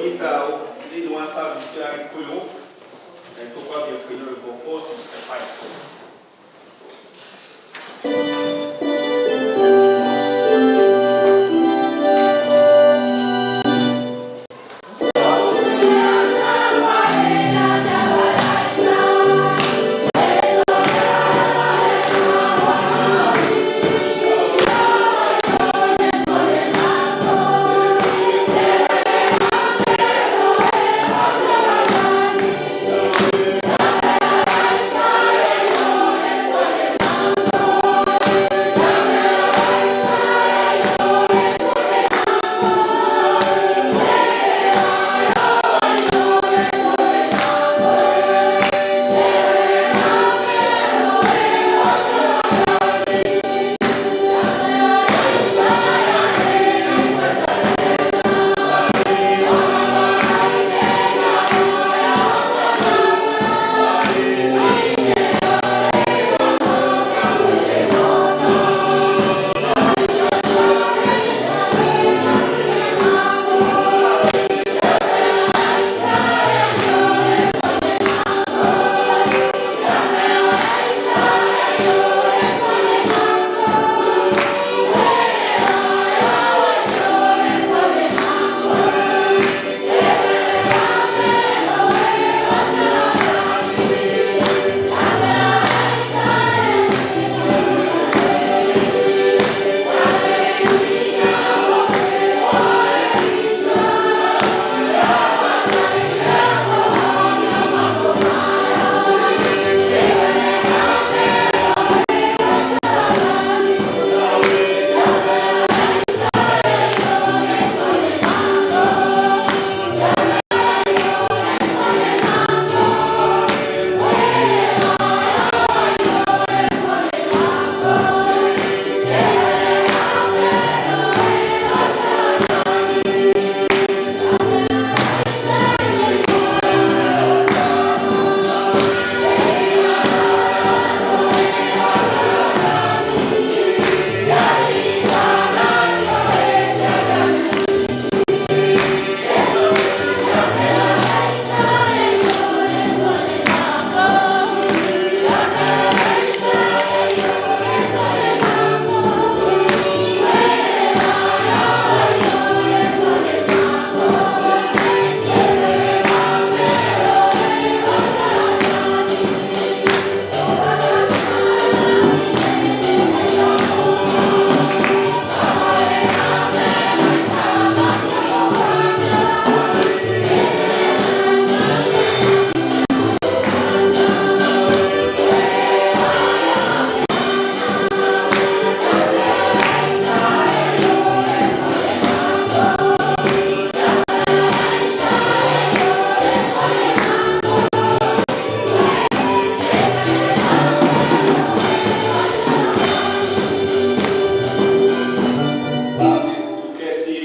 Kwĩnyita thĩinĩ wa service ya Gĩkũyũ na tũkwambia kũina rwĩmbo 465. Basi tuketi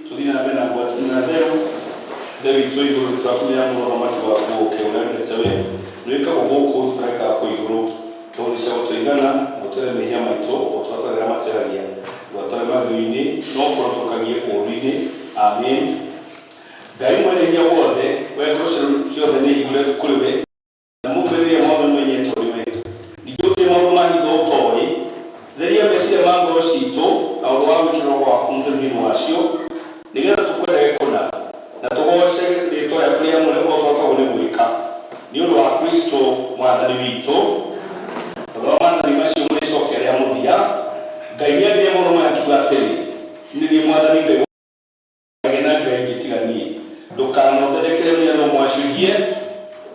tuthiĩ na mbere na ngwatanĩro theru. Ithe witũ igũrũ, tũrakũmĩra mũno ũthamaki waku ũũke, ũrĩa wendete we nĩwĩkagwo gũkũ thĩ ta wĩkaga kũu igũrũ. Tũhe cia gũtũigana na ũtwĩre mehia maitũ o ta ũrĩa twarĩ arĩa matwĩhagia. Ndũgatware magerio-inĩ, no ũtũhonokagie ũũru-inĩ. Amen. Ngai mwene hinya wothe, we ngoro ciothe nĩ hingũre kũrĩ we, Namo merirĩria mothe mamenyetwo nĩwe. Ningĩ gũtirĩ maũndũ ma hitho ũtoĩ. Theria meciria ma ngoro ciitũ na ũndũ wa gwĩkĩra Roho waku Mũtheru thĩinĩ wacio, nĩ getha tũkwendage kũna, na tũgooce rĩĩtwa rĩaku rĩamũre o ta ũrĩa twagĩrĩirwo nĩ gwĩka. Nĩ ũndũ wa Kristo Mwathani witũ. Thutha wa maathani macio mũrĩcokia rĩa mũthia, Ngai nĩaririe maũndũ maya akiuga atĩrĩ, Niĩ nĩ niĩ Mwathani Ngai waku. Ndũkagĩe na ngai ingĩ tiga niĩ. Ndũkanothondekere mũhianano mwacũhie,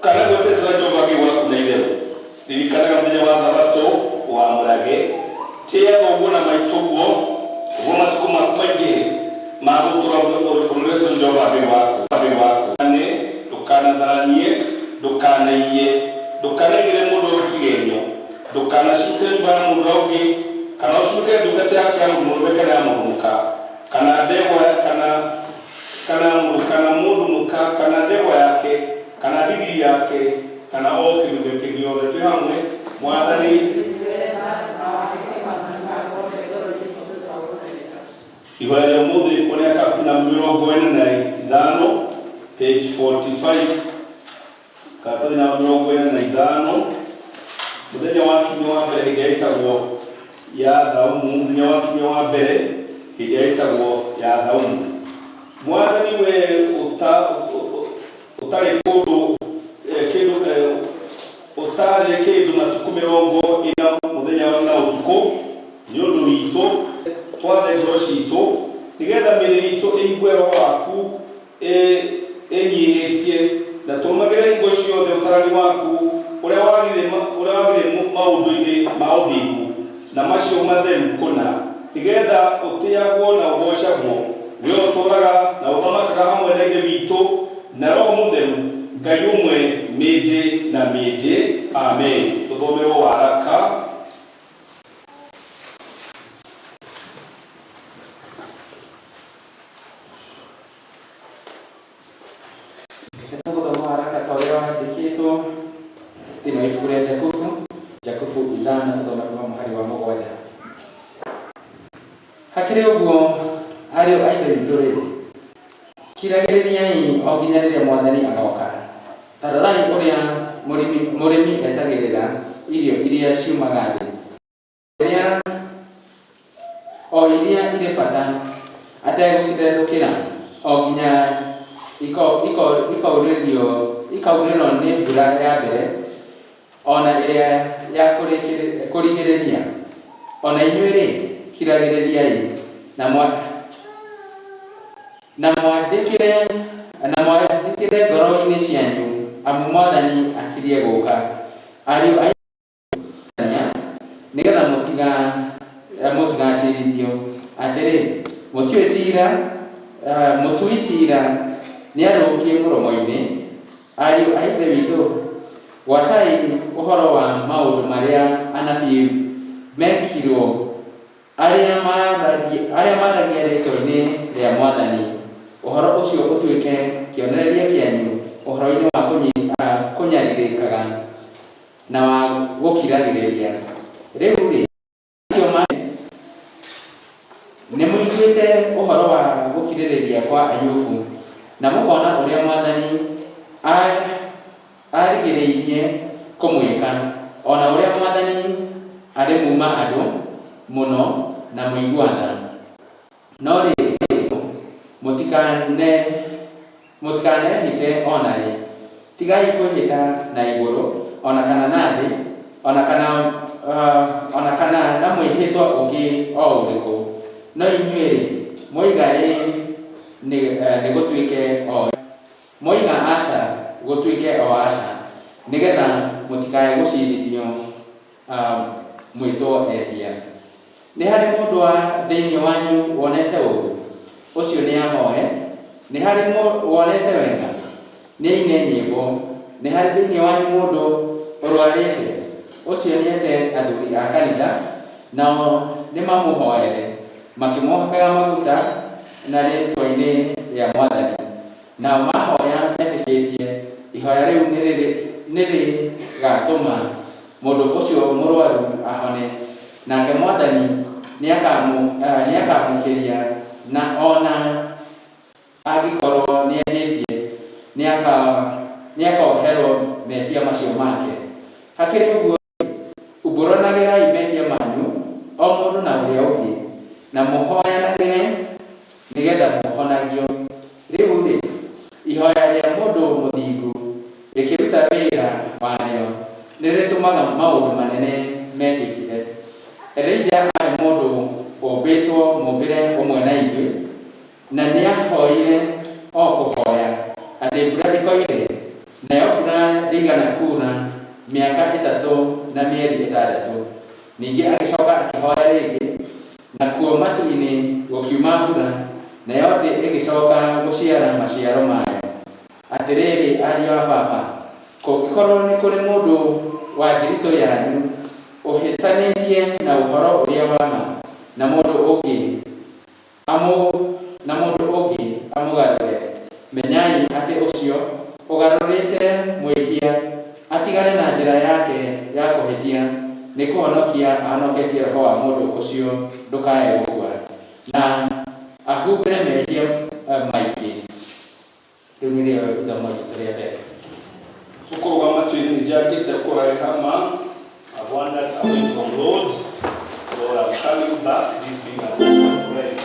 kana gwete rĩĩtwa rĩa Jehova Ngai waku na itherũ. Ririkanaga mũthenya wa Thabatũ, ũwamũrage. Tĩĩa thoguo na maitũguo, nĩguo matukũ maku maingĩhe ma gũtũũra bũrũri ũrĩa ũheetwo nĩ Jehova Ngai waku. Ngai waku. Ndũkanatharanie, ndũkanaiye, ndũkanaigĩrĩre mũndũ ũngĩ kĩgenyo, ndũkanacuke nyũmba ya mũndũ ũrĩa ũngĩ, kana ũcuke ndungata yake ya mũndũ mũrũme kana ya mũndũ mũka. Kana ndegwa kana kana mũndũ kana mũndũ mũka kana ndegwa yake kana ndigiri yake kana o kĩndũ gĩake gĩothe. Twĩ hamwe Mwathani. Ihoya rĩa ũmũthĩ rĩkuoneka kabina 45. Page 45, karatathi na 45. Mũthenya wa kiumia wa mbere hĩndĩ ĩrĩa ĩtagwo ya thaumu. Mũthenya wa kiumia wa mbere hĩndĩ ĩrĩa ĩtagwo ya thaumu. Mwathani, we ũtarĩ kũndũ kĩndũ, ũtarĩ kĩndũ matukũ 40 mũthenya na ũtukũ nĩ ũndũ witũ, twathe ngoro citũ nĩgetha mĩĩrĩ itũ ĩigue roho waku ĩnyihĩtie, na tũrũmagĩrĩre hingo ciothe ũtarani waku ũrĩa wagĩrĩire maũndũ-inĩ ma ũthingu na macio matheru kũna, nĩgetha ũtĩagwo na ũgoocagwo, we ũtũũraga na ũthamakaga hamwe na Ithe witũ na Roho Mũtheru, Ngai ũmwe, mĩndĩ na mĩndĩ. Amen. Tũthomerwo waraka. Tũgũthoma waraka ta ũrĩa wandĩkĩtwo thĩinĩ wa ibuku rĩa Jakubu, Jakubu 5, tũthome kuma mũhari wa 7. Hakĩrĩ ũguo, ariũ a Ithe witũ rĩ, kiragĩrĩriai o nginya rĩrĩa Mwathani agoka. Ta rorai ũrĩa mũrĩmi etagĩrĩra irio iria ciumaga thĩ, o iria irĩ bata, ategũcithethũkĩra o nginya ikaurĩrwo nĩ mbura ya mbere ona ĩrĩa ya kũrigĩrĩria. Ona inyuĩ-rĩ, kiragĩrĩriai na mwathĩkĩre ngoro-inĩ cianyu, amu Mwathani akirie gũka. Ariũ a nĩgetha mũtigacirithio. Atĩrĩ, mũtui cira nĩarũngiĩ mũromo-inĩ. Ariũ a Ithe witũ, gwatai ũhoro wa maũndũ marĩa anabii mekirwo, arĩa maragia rĩĩtwa-inĩ rĩa Mwathani. Ũhoro ũcio ũtuĩke kĩonereria kĩanyu ũhoro-inĩ wa kũnyarirĩkaga na wa gũkiragĩrĩria. Rĩu-rĩ, acio nĩ mũiguĩte ũhoro wa gũkirĩrĩria kwa Ayubu, na mũkona ũrĩa Mwathani arigĩrĩirie kũmwĩka, ona ũrĩa Mwathani arĩ muuma andũ mũno na mũigua tha. No rĩrĩ, mũtikanehĩte o na rĩ. Tigai kwĩhĩta na igũrũ, ona kana na thĩ, ona kana na mwĩhĩtwa ũngĩ o ũrĩkũ. No inyuĩ-rĩ, mwoiga ĩĩ, nĩ gũtuĩke o, mwoiga aca, gũtuĩke o aca, nĩgetha mũtikae gũcirithio mwĩtwo ehia. Nĩ harĩ mũndũ wa thĩinĩ wanyu wonete ũũru? Ũcio nĩ ahoe. Nĩ harĩ wonete wega? Nĩ aine nyĩmbo. Nĩ harĩ thĩinĩ wanyu mũndũ ũrwarĩte? Ũcio nĩete athuri a kanitha, nao nĩmamũhoere makĩmũhakaga maguta na rĩĩtwa-inĩ rĩa Mwathani. Nao mahoya metĩkĩtie, ihoya rĩu nĩrĩgatũma mũndũ ũcio mũrwaru ahone, nake Mwathani nĩakamũkĩria, na ona angĩkorwo nĩehĩtie, nĩakoherwo mehia macio make. Hakĩrĩ ũguo, umbũranagĩrai mehia manyu o mũndũ na ũrĩa ũngĩ, na mũhoyanagĩre nĩgetha mũhonagio. Rĩu-rĩ, ihoya rĩa mũndũ mũthingu rĩkĩruta wĩra warĩo, nĩrĩtũmaga maũndũ manene mekĩkĩre. Elija aarĩ mũndũ ũmbĩtwo mũũmbĩre ũmwe na ithuĩ, na nĩahoire o kũhoya atĩ mbura ndĩkoire, nayo mbura ndĩigana kuura mĩaka 3 na mĩeri 6. Ningĩ agĩcoka akĩhoya rĩngĩ, nakuo matu-inĩ gũkiuma mbura, nayo thĩ ĩgĩcoka gũciara maciaro mayo. Atĩrĩrĩ, ariũ a baba, kũngĩkorwo nĩ kũrĩ mũndũ wa thiritũ yanyu ũhĩtanĩtie na ũhoro ũrĩa wa ma, na mũndũ ũngĩ amũgarũre, menyai atĩ ũcio ũgarũrĩte mwĩhia atigane na njĩra yake ya kũhĩtia, nĩ kũhonokia ahonoketie roho wa mũndũ ũcio ndũkae gũkua, na ahumbĩre mehia maingĩ. Rĩu nĩrĩo ithomo ritũ rĩa mbere. Tũkũrũgama twĩne nĩnjangĩte kũraiha ma. I've wandered away from Lord. Lord, I'm coming back, this being a second prayer.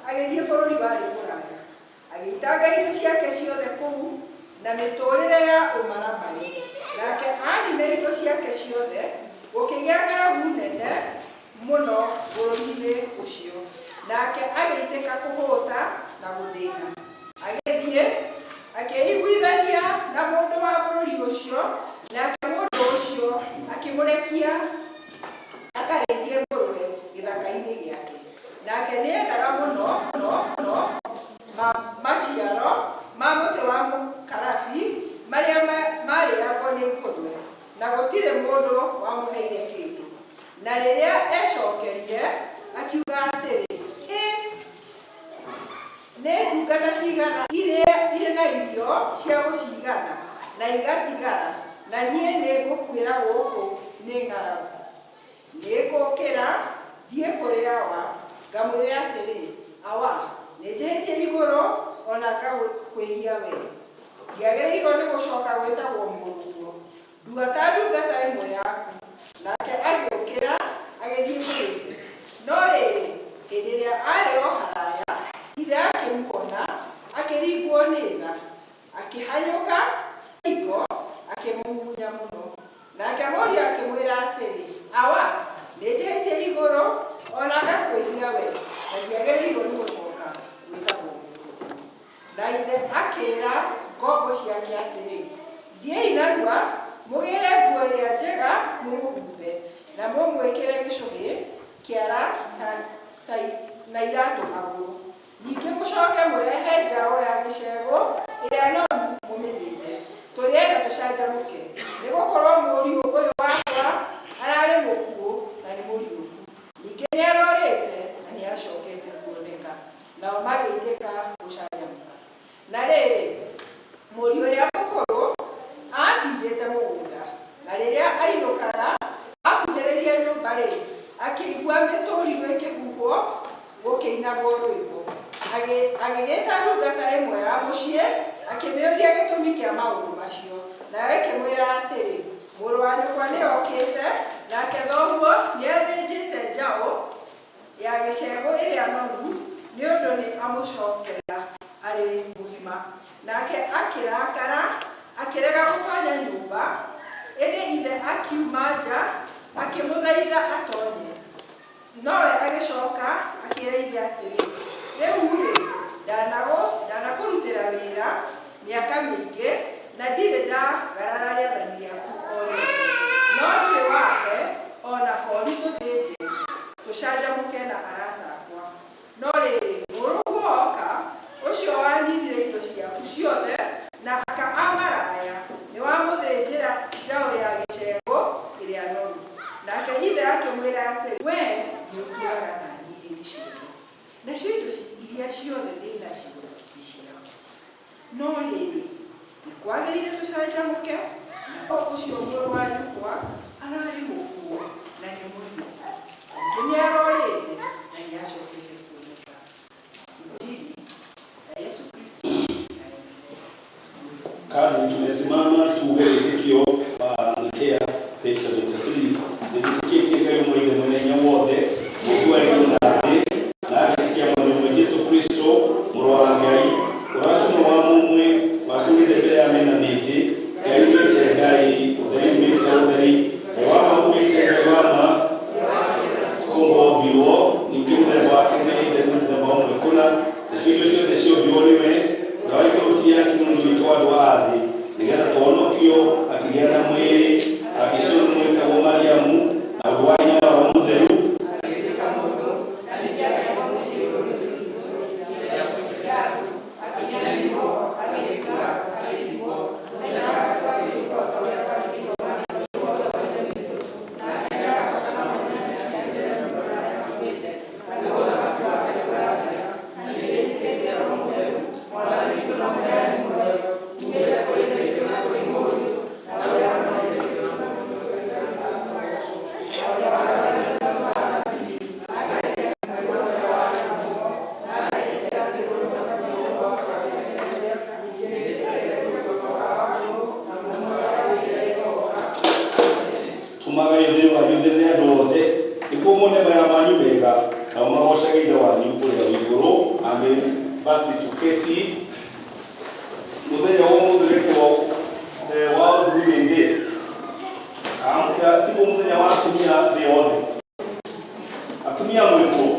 Agĩthiĩ bũrũri warĩ kũraya, agĩitanga indo ciake ciothe kũu na mĩtũũrĩre ya ũmaramari. Nake aanina indo ciake ciothe, gũkĩgĩa ng'aragu nene mũno bũrũri-inĩ ũcio, nake agĩitĩka kũhũta na gũthĩna. Agĩthiĩ akĩiguithania na mũndũ wa bũrũri ũcio, nake mũndũ ũcio akĩmũrekia akarĩithie ngũrwe gĩthaka-inĩ gĩake. Nake nĩendaga mũno mũno mũno maciaro ma mũtĩ wa mũkarabi marĩa marĩagwo nĩ ngũrwe, na gũtirĩ mũndũ wamũheire kĩndũ. Na rĩrĩa ecokerire, akiuga atĩrĩ, 'Ĩ nĩ ndungata cigana irĩ na irio cia gũciigana na igatigara, na niĩ nĩ ngũkuĩra gũkũ nĩ ng'aragu! Nĩngũũkĩra thiĩ kũrĩ Awa, ngamwĩre atĩrĩ, Awa, nĩnjĩhĩtie igũrũ o na ngakwĩhia wee. Ndiagĩrĩirwo nĩ gũcooka gwĩtagwo mũrũguo. Ndua ta ndungata ĩmwe yaku. Nake agĩũkĩra, agĩthiĩ kũrĩ ithe. No rĩrĩ, hĩndĩ ĩrĩa aarĩ o haraaya, ithe akĩmuona, akĩringwo nĩ tha, akĩhanyũka thingo, akĩmũmumunya mũno. Nake mũriũ akĩmwĩra atĩrĩ, 'Awa, nĩnjĩhĩtie igũrũ o na ngakwĩhia wee, na ndiagĩrĩirwo nĩ gũcooka gwĩtagwo mũrũguo. Na ithe akĩĩra ngombo ciake atĩrĩ, 'Thiĩi narua mũgĩĩre nguo ĩrĩa njega mũmũhumbe, na mũmwĩkĩre gĩcũhĩ kĩara na iraatũ magũrũ. Ningĩ mũcooke mũrehe njaũ ya gĩcegũ ĩrĩa noru mũmĩthĩnje, tũrĩe na tũcanjamũke. Nĩgũkorwo mũriũ ũyũ wakwa ararĩ mũkuũ na nĩ mũriũku, ningĩ nĩarorĩte na nĩacookete kuoneka. Nao magĩitĩka gũcanjamũka. Na rĩrĩ, mũriũ ũrĩa mũkũrũ aatindĩte mũgũnda, na rĩrĩa ainũkaga, aakuhĩrĩria nyũmba-rĩ, akĩigua mĩtũrirũ ĩkĩhuhwo gũkĩinagwo rwĩmbo. Agĩgĩĩta ndungata ĩmwe ya mũciĩ, akĩmĩũria gĩtũmi kĩa maũndũ macio. Nayo ĩkĩmwĩra atĩrĩ, Mũrũ wa nyũkwa nĩokĩte, nake thoguo nĩathĩnjĩte njaũ ya gĩcegũ ĩrĩa noru, nĩ ũndũ nĩ amũcokera arĩ mũgima. Nake akĩrakara, akĩrega gũtonya nyũmba, ĩndĩ ithe akiuma nja akĩmũthaitha atonye. Nowe agĩcoka akĩĩra ithe atĩrĩ, 'Rĩu-rĩ, ndanakũrutĩra wĩra mĩaka mĩingĩ, na ndirĩ ndagarara rĩathani rĩaku o rĩothe, no ndũrĩ wahe o na koori tũthĩnje, tũcanjamũke na arata akwa. No rĩrĩ, mũrũguo oka, ũcio waninire indo ciaku ciothe na aka a maraya, nĩwamũthĩnjĩra njaũ ya gĩcegũ ĩrĩa noru. Nake ithe akĩmwĩra atĩrĩ, Wee nĩũtũũraga na niĩ hĩndĩ ciothe, nacio indo iria ciothe ndĩ nacio nĩ ciaku. No rĩrĩ, nĩ kwagĩrĩire tũcanjamũke, na ũcio mũrũ wa nyũkwa ararĩ mũkuũ na nĩ mũriũku, ningĩ nĩarorĩte na nĩacokete kuoneka. Injili ya Yesu Kristo na endelee. Kadi tumesimama tuge wĩtĩkio wa Nikea page 73. Nĩnjĩtĩkĩtie Ngai ũmwe Ithe mwene hinya wothe, Mũũmbi wa igũrũ na thĩ, na ngetĩkia Mwathani ũmwe Jesũ Kristo, Mũrũ wa Ngai, ũrĩa waciarirwo wa mũmwe, waciarĩte mbere ya mĩena mĩingĩ, Ngai umĩte Ngai, ũtheri umĩte ũtheri, Ngai wa ma umĩte Ngai wa ma, kũmba ombirwo, ningĩ mũthemba wake nĩ Ithe nĩ mũthemba ũmwe kũna, nacio indo ciothe ciombirwo nĩwe, ũrĩa waikũrũkire akiuma nĩ witũ andũ a thĩ, nĩgetha tũhonokio, akĩgĩa na mwĩrĩ, akĩciarwo nĩ mwĩtagwo Mariamu, na ũndũ wa hinya wa Roho Mũtheru, Tũmagai ũtheri wanyu ũtherere andũ othe, nĩguo mone mawĩra manyu mega, nao magoocage Ithe wanyu ũrĩa wĩ igũrũ. Amen. Basi tuketi. Muthenya wa umuthi wetwo World Women Day. Amka tiguo muthenya wa atumia thĩ yothe. Atumia mwĩkuo?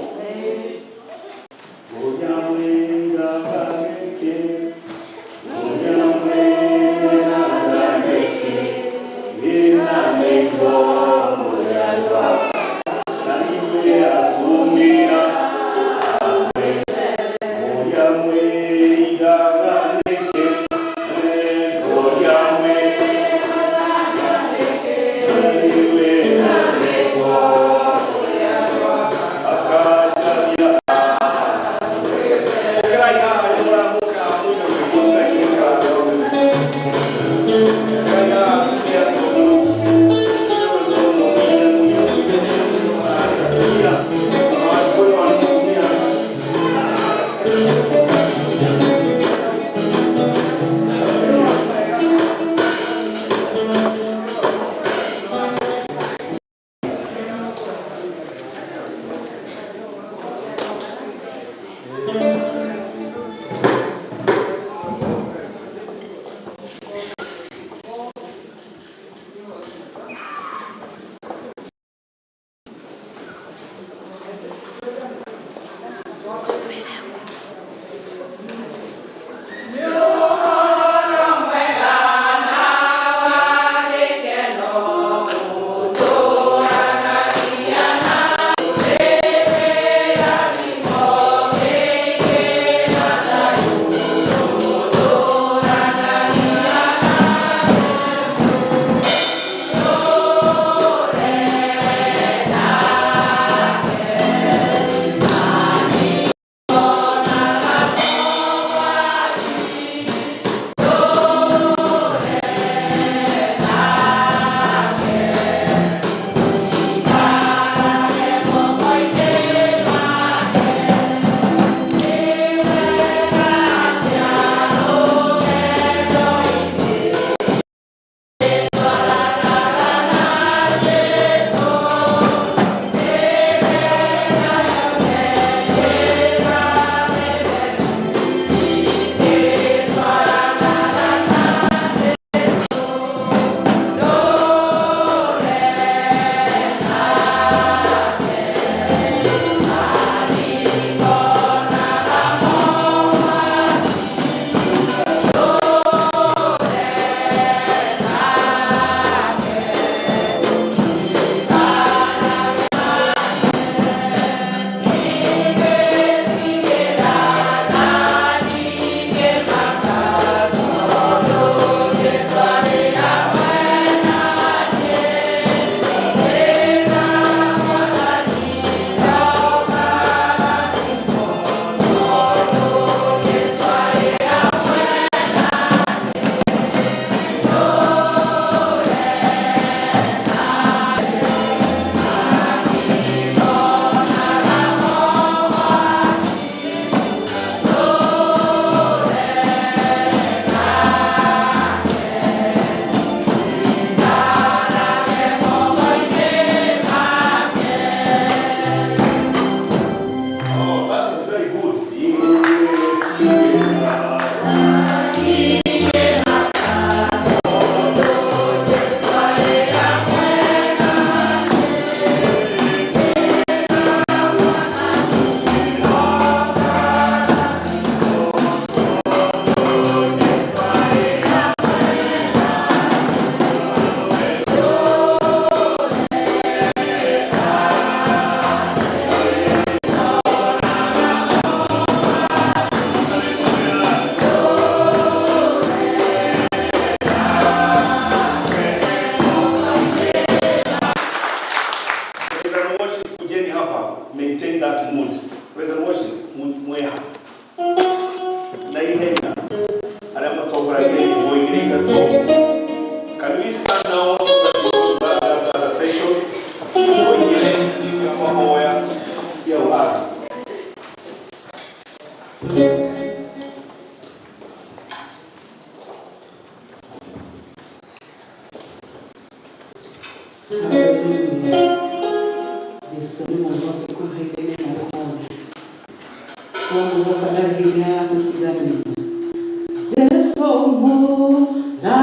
Oh, that is very good. Praise and worship, kujeni hapa, maintain that mood. Praise and worship, mwe hapa. Na ihenya, arĩa matongoragia nyĩmbo igĩrĩ ithatũ. Can we stand now so that we go to that other session? Nyĩmbo igĩrĩ cia mahoya cia ũhandi. Haleluya. Jesu nĩ mwĩhokeku mahinda-inĩ marĩa mothe. Mwĩhoka ndarĩ hĩndĩ agatũtiganĩria. Jesu mũtharaba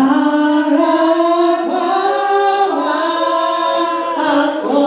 wakwa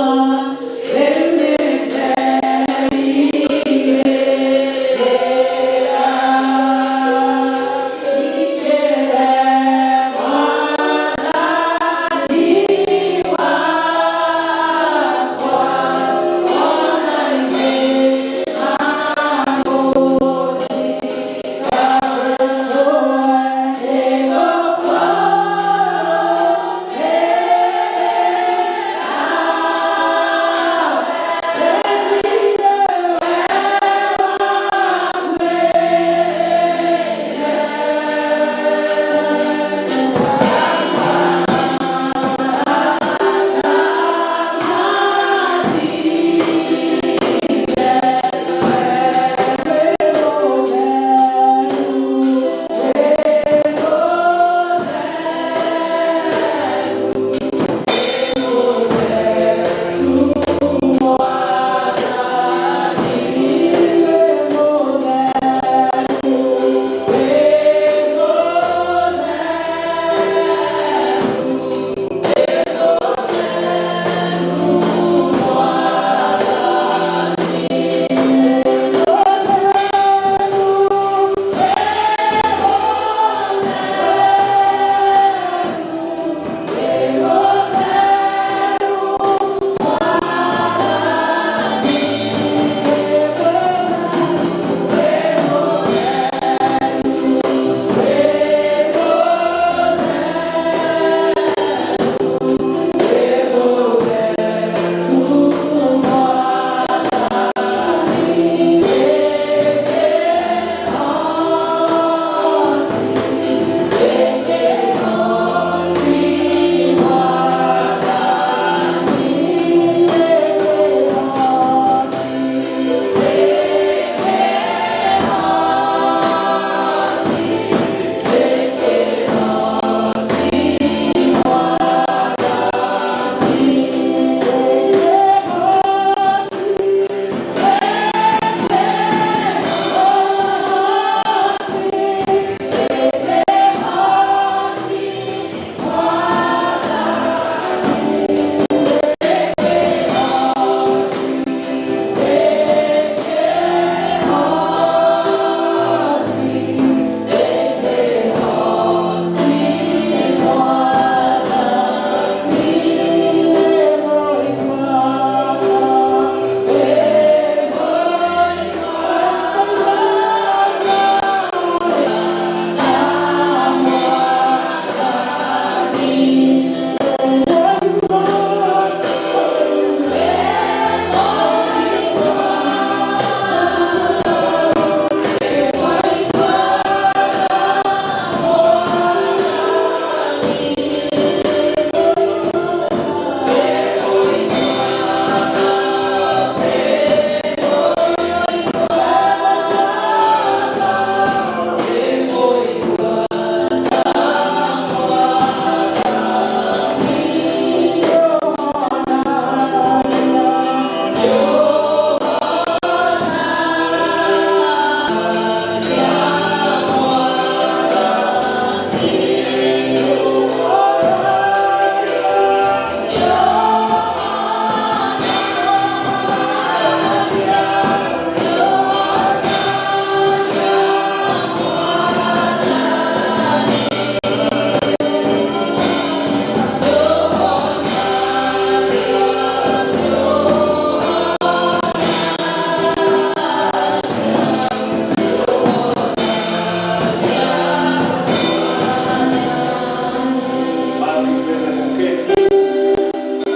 Basi tuweze kuketi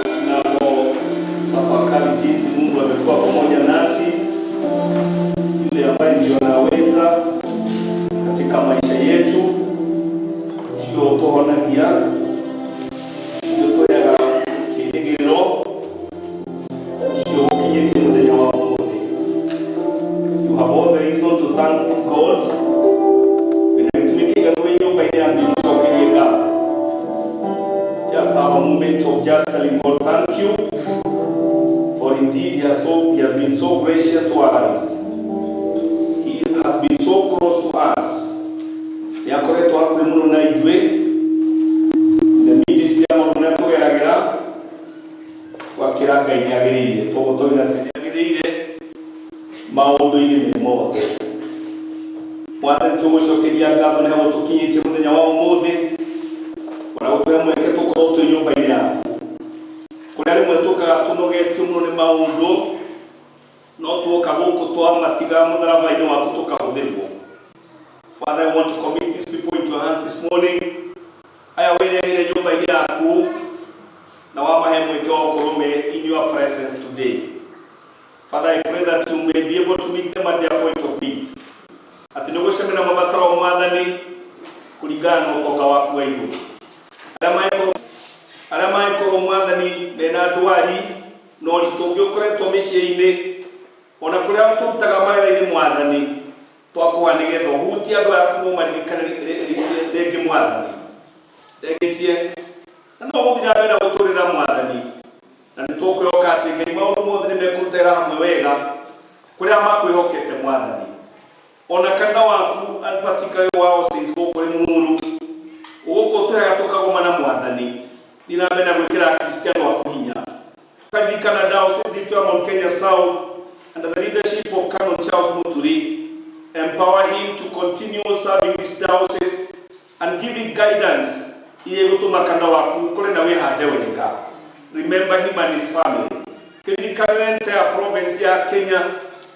tunapotafakari jinsi Mungu amekuwa pamoja nasi, yule ambaye ndio anaweza katika maisha yetu, ucio tuhonagia, ucio tuheaga kĩĩrĩgĩrĩro, ucio ũkinyĩtie mũthenya wa ũmũthĩ. You have all the reason to thank God. Wĩna gĩtũmi kĩiganu wĩ nyũmba-inĩ yaku mũcokerie ngatho. Just have a moment of just telling God thank you, for indeed he has been so gracious to our lives. He Maũndũ-inĩ me mothe. Mwathani, tũgũcokeria ngatho nĩ hau tũkinyĩtie mũthenya wa ũmũthĩ, ona gũtũhe mweke tũkorwo twĩ nyũmba-inĩ yaku, kũrĩa rĩmwe tũkaga tũnogetio mũno nĩ maũndũ, no tuoka gũkũ twamatiga mũtharaba-inĩ waku tũkahũthĩrwo. Father, I want to commit these people into your hands this morning. Aya wĩrehire nyũmba-inĩ yaku na wamahe mweke wa gũkorwo me in your presence today. Father, I pray that you may be able to meet them at their point of need. Atĩ nĩ gũcemania na mabataro, Mwathani, kũringana na ũtonga waku wa igũrũ. Arĩa mangĩkorwo, Mwathani, mena ndwari na ũritũ ũngĩ ũkoretwo mĩciĩ-inĩ, ona kũrĩa tũrutaga mawĩra-inĩ, Mwathani, twakũhoya nĩgetha ũhutie andũ aya kuma ũmaririkane rĩngĩ, Mwathani, ndengĩtie na no gũthiĩ na mbere na gũtũrĩra, Mwathani, na nĩ tũkwĩhoka atĩ Ngai maũndũ mothe nĩ mekũrutĩra hamwe wega kũrĩa makwĩhokete, Mwathani. Ona kanitha waku and particularly wao saints gũkũ Limuru, gũkũ tũhega tũkagomana, Mwathani, thiĩ na mbere na gwĩkĩra Kristiano aku hinya. Tukaririkana diocese itũ ya Mount Kenya South under the leadership of Canon Charles Muturi. Empower him to continue serving this diocese and giving guidance iye gũtũma kanitha waku ũkũre na wĩhande wega. Remember him and his family. Kiririkana entire province ya Kenya,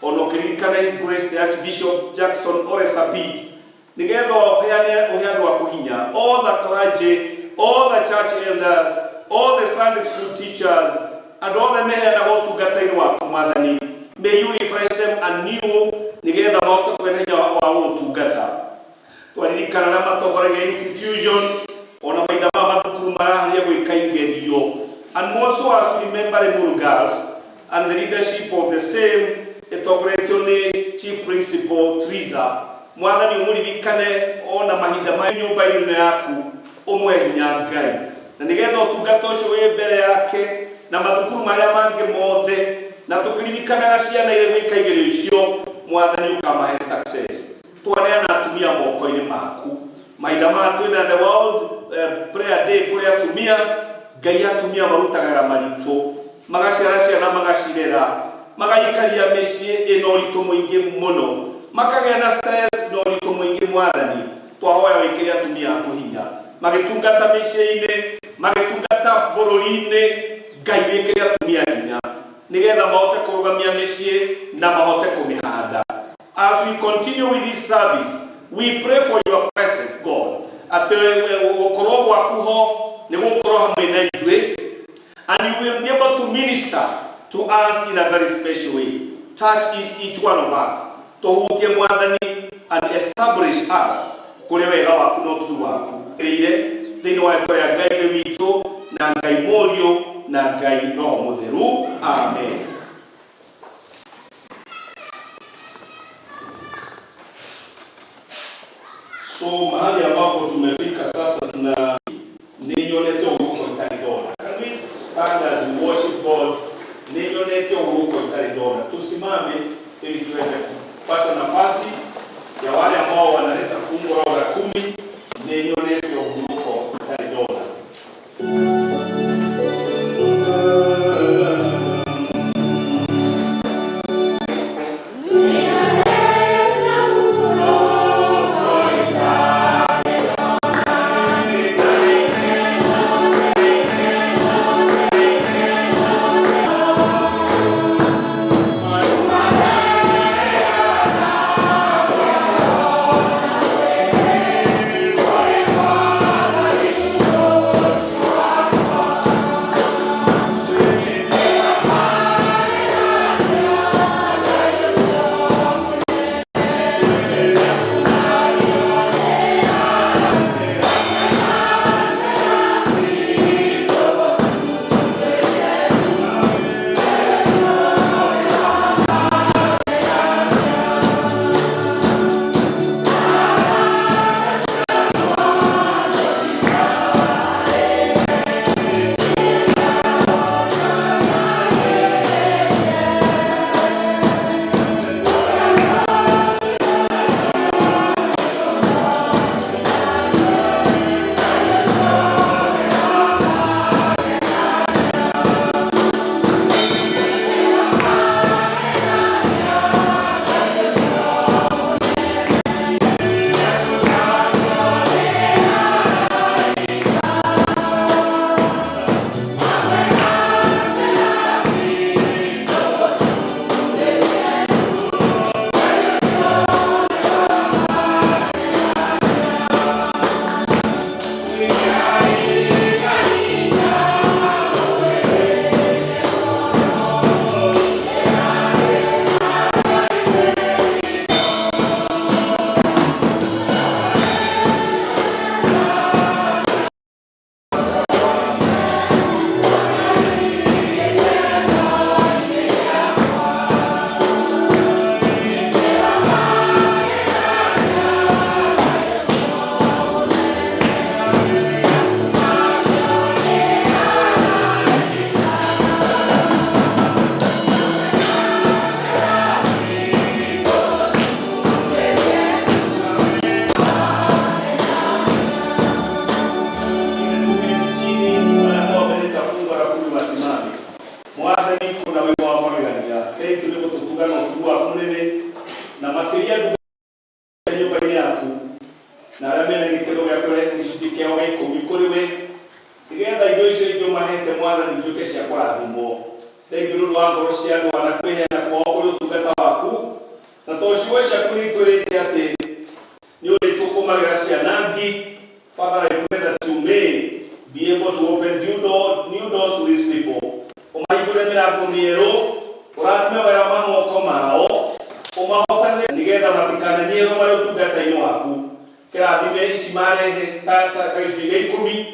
ona ũkĩririkana His Grace the Archbishop Jackson Ole Sapit, nĩgetha ũheane ũhe andũ aku hinya, all the clergy, all the church elders, all the Sunday school teachers, andũ othe meheanaga ũtungata-inĩ waku, Mwathani. May you refresh them anew nĩgetha mahote kũgĩa na hinya wa gũgũtungata. Twaririkana na matongoragia institution, ona mahinda ma mathukuru maraharia gwĩka igerio, and more so as we remember Limuru Girls and the leadership of the same ĩtongoretio nĩ Chief Principal Triza. Mwathani, ũmũririkane ona mahinda ma nyũmba-inĩ ĩno yaku, ũmwe hinya Ngai, na nĩgetha ũtungata ũcio wĩ mbere yake na mathukuru marĩa mangĩ mothe, na tũkĩririkanaga ciana iria gwĩka igerio icio, Mwathani, ũkamahe success. Twaneana atumia moko-inĩ maku mahinda maya twĩna the World Prayer Day, kũrĩ atumia, Ngai, atumia marutagaga maritũ, magaciara ciana, magacirera, magaikaria mĩciĩ ĩna ũritũ mũingĩ mũno, makagĩa na stress na ũritũ mũingĩ. Mwathani, twahoya wĩkĩre atumia aku hinya magĩtungata mĩciĩ-inĩ, magĩtungata bũrũri-inĩ. Ngai, wĩkĩre atumia hinya nĩgetha mahote kũrũgamia mĩciĩ na mahote kũmĩhanda. As we continue with this service, we pray for your presence, God, atĩ gũkorwo gwaku ho nĩ gũkorwo hamwe na ithuĩ, and you will be able to minister to us in a very special way. Touch each one of us, tũhutie, Mwathani, and establish us kũrĩ wega waku na ũtugi waku ĩrĩire thĩinĩ wa rĩtwa rĩa Ngai Ithe witũ na Ngai Mũriũ na Ngai Roho Mũtheru, amen. So mahali ambapo tumefika sasa, tuna nĩnyonete ũhurũko itarĩ ndona. Can we stand as we worship God? Nĩnyonete ũhurũko itarĩ ndona. Tusimame ili tuweze kupata nafasi ya wale ambao wanaleta fungu lao la 10. Nĩnyonete ũhurũko itarĩ ndona. wa ngoro cia andũ na kwĩheana kwao kũrĩ ũtungata waku na tondũ ciugo ciaku nĩ itwĩrĩte atĩ nĩ ũrĩtũkũmagĩra ciana ngi. Father, I pray that you may be able to open new doors to these people. Ũmahingũre mĩrango mĩerũ, ũrathime wĩra wa moko mao, ũmahotanĩre nĩgetha matikananyihĩrwo marĩ ũtungata-inĩ waku. Kĩrathime ici marehe ta gĩcunjĩ gĩa 10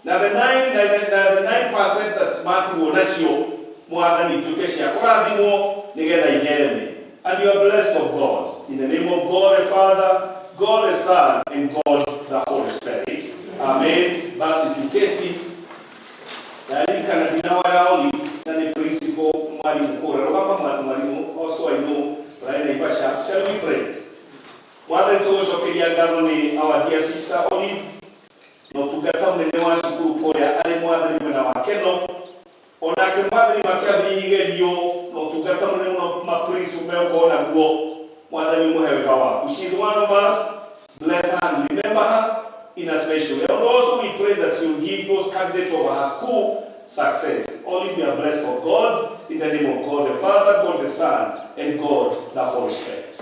na the nine na the, na the 9% that matigwo nacio, Mwathani, ituĩke cia kũrathimwo nĩgetha ithereme. And you are blessed of God. In the name of God the Father, God the Son, and God the Holy Spirit. Amen. Basi tuketi. Ndarikana ndina wa Olive na nĩ principal mwalimu kũrĩa rũgama mwalimu. Also I know Brian Naivasha. Shall we pray? Mwathani, tũgũcokeria ngatho nĩ our dear sister Olive na ũtungata mũnene wa cukuru kũrĩa arĩ, Mwathani, mwena wa Keno. Onake, Mwathani, makĩambĩrĩria igerio na ũtungata mũnene mũno maprincipal megũkorwo naguo. Mwathani, mũhe wega waku. She is one of us. Bless her and remember her in a special way. And also we pray that you give those candidates of her school success. Only we are blessed of God. In the name of God the Father, God the Son, and God the Holy Spirit.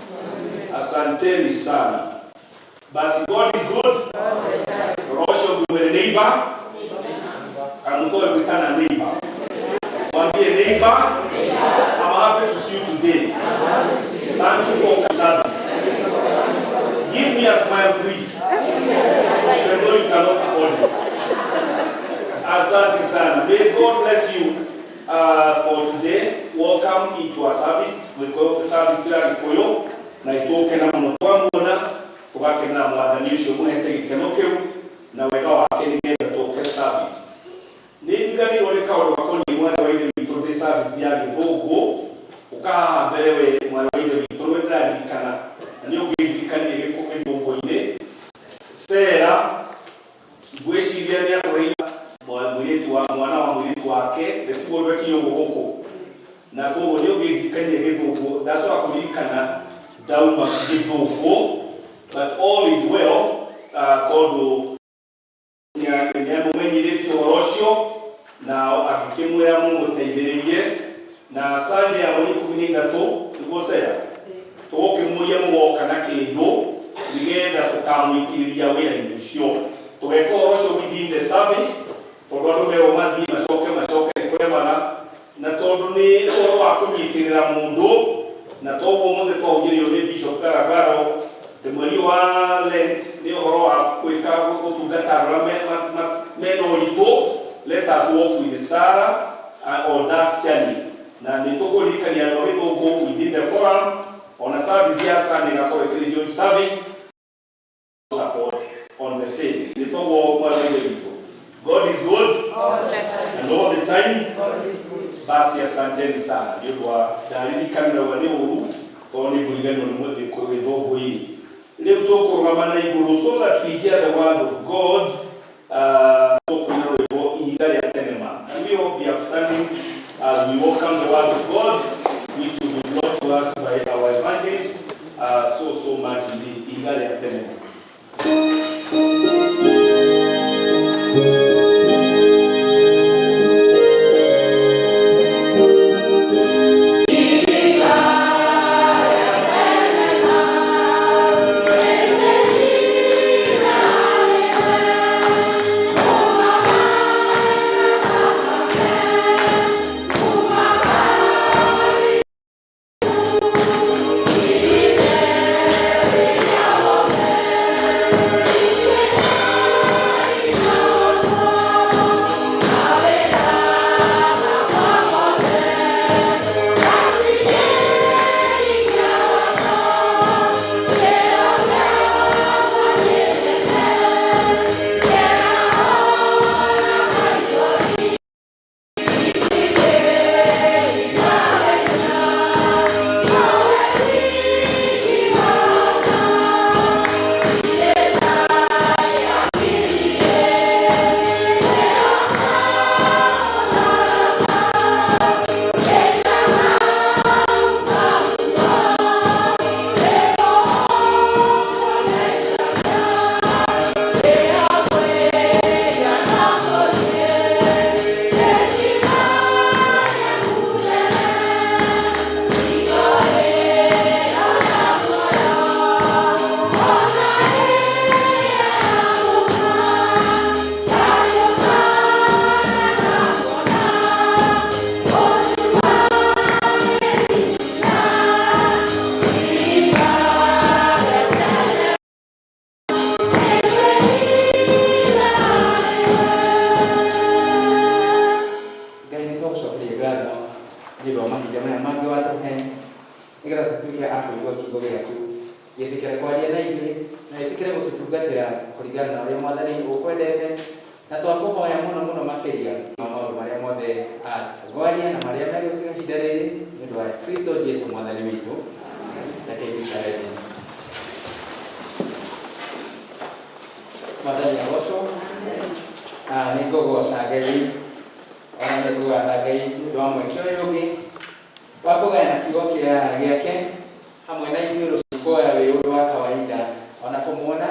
Asanteni sana. Basi, God is good. Rosho mwere neighbor. Kamutoe gwitana neighbor. Mwambie, "Neighbor, I'm happy to see you today. Thank you for your service. Give me a smile, please. Even though you cannot afford it." Asante sana. May God bless you for today. Welcome into our service. We go service bila Gikuyu na itukena muno twamuona tugakena Mwathani ucio muhete gikeno kiu na wega wake nigetha tuke service. Nĩ ndiganĩirwo nĩ kaũndũ gakoniĩ mwarĩ wa ithe witũ ndĩ service ya gĩthũngũ ũkahaha mbere. We mwarĩ wa ithe witũ nĩ ndĩraririkana na nĩ ũngĩndirikanie gĩthũngũ-inĩ Sera ngwĩciria nĩ atũheire mũirĩtu wa mwana wa mũirĩtu wake nĩtiguo ndwekinya ũguo gũkũ na koguo nĩ ũngĩndirikania gĩthũngũ ndacoka kũririkana ndauma gĩthũngũ, but all is well, tondũ nĩamũmenyithĩtie ũhoro ũcio na agĩkĩmwĩra mũmũteithĩrĩrie na Sunday ya mweri 13 nĩguo Sera tũgũkĩmũria mũgoka na kĩndũ nĩgetha tũkamũitĩrĩria wĩra-inĩ ũcio. Tũgeka ũhoro ũcio within the service tondũ andũ merwo mathiĩ macoke macoke nĩ kũremana na tondũ nĩ ũhoro wa kũnyitĩrĩra mũndũ na toguo mũthĩ twahunjĩrio nĩ Bishop Garagaro atĩ mweri wa Lent nĩ ũhoro wa gwĩka gũtungata andũ arĩa mena ũritũ. Let us walk with Sarah on that journey na nĩ tũkũririkania andũ a gĩthũngũ within the forum ona service ya Sunday ĩgakorwo ĩkĩrĩ joint service support on the same. Nĩ toguo, mwana wa ithe witũ? God is good and all the time. Basi asanteni sana nĩ ũndũ wa ndaririkanire ũguo nĩ ũru tondũ nĩ ngũriganĩrwo nĩ gĩthũngũ-inĩ. Rĩu tũkũrũgama na igũrũ so that we hear the word of God. Tũkũina rwĩmbo Ihiga rĩa Tene Ma. And we hope we are standing as we welcome the word of God, which will be brought to us by our evangelist, so so much indeed. Ihiga rĩa Tene Ma. Kũigua kiugo gĩaku, gĩtĩkĩre kwaria na ithuĩ na gĩtĩkĩre gũtũtungatĩra kũringana na ũrĩa Mwathani ũkwendete, na twakũhoya mũno mũno makĩria ma maũndũ marĩa mothe ngwaria na marĩa megũkinya ihinda rĩrĩ, nĩ ũndũ wa Kristo Jesu Mwathani witũ. Reke tuikare thĩ. Mwathani agocwo. Nĩ ngũgoca Ngai ona nĩ ngũgatha Ngai nĩ ũndũ wa mweke ũyũ ũngĩ wa kũgayana kiugo kĩa gĩake hamwe na ithuĩ rũciũ. Kuoya wĩ ũndũ wa kawaida ona kũmuona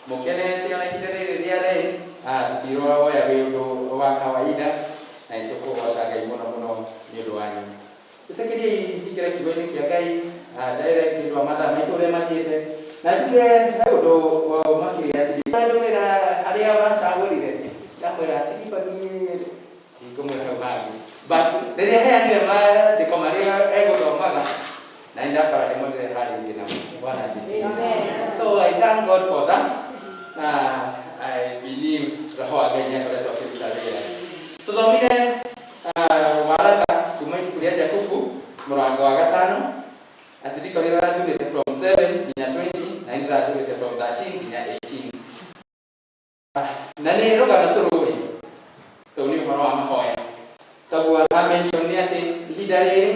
mũkenete ona ihinda rĩrĩ rĩa Lent, tũtiroya wĩ ũndũ wa kawaida, na nĩ tũkũgoca Ngai mũno mũno nĩ ũndũ wanyu. Ĩtĩkĩriai ingĩre kiugo-inĩ kĩa Ngai direct nĩ ũndũ wa mathaa maitũ ũrĩa mathiĩte, na njuge he ũndũ makĩria ndũmĩra harĩa ũracagũrire, ndamwĩra atiriba niĩ ndingũmwĩra hau hangĩ, but rĩrĩa heanire maandĩko marĩa egũthomaga na nĩ ndakora nĩmo ndĩreharĩirie namo. Bwana asifiwe. So I thank God for that, na I believe Roho wa Ngai nĩ akoretwo akĩruta wĩra. Tũthomire waraka kuma ibuku rĩa Jakubu mũrango wa gatano. Aciriko rĩrĩa rathurĩte from 7 nginya 20, na nĩ ndĩrathurĩte from 13 nginya 18, na nĩ rũgano tũrũĩ tũu, nĩ ũhoro wa mahoya. Toguo a mention nĩ atĩ ihinda rĩrĩ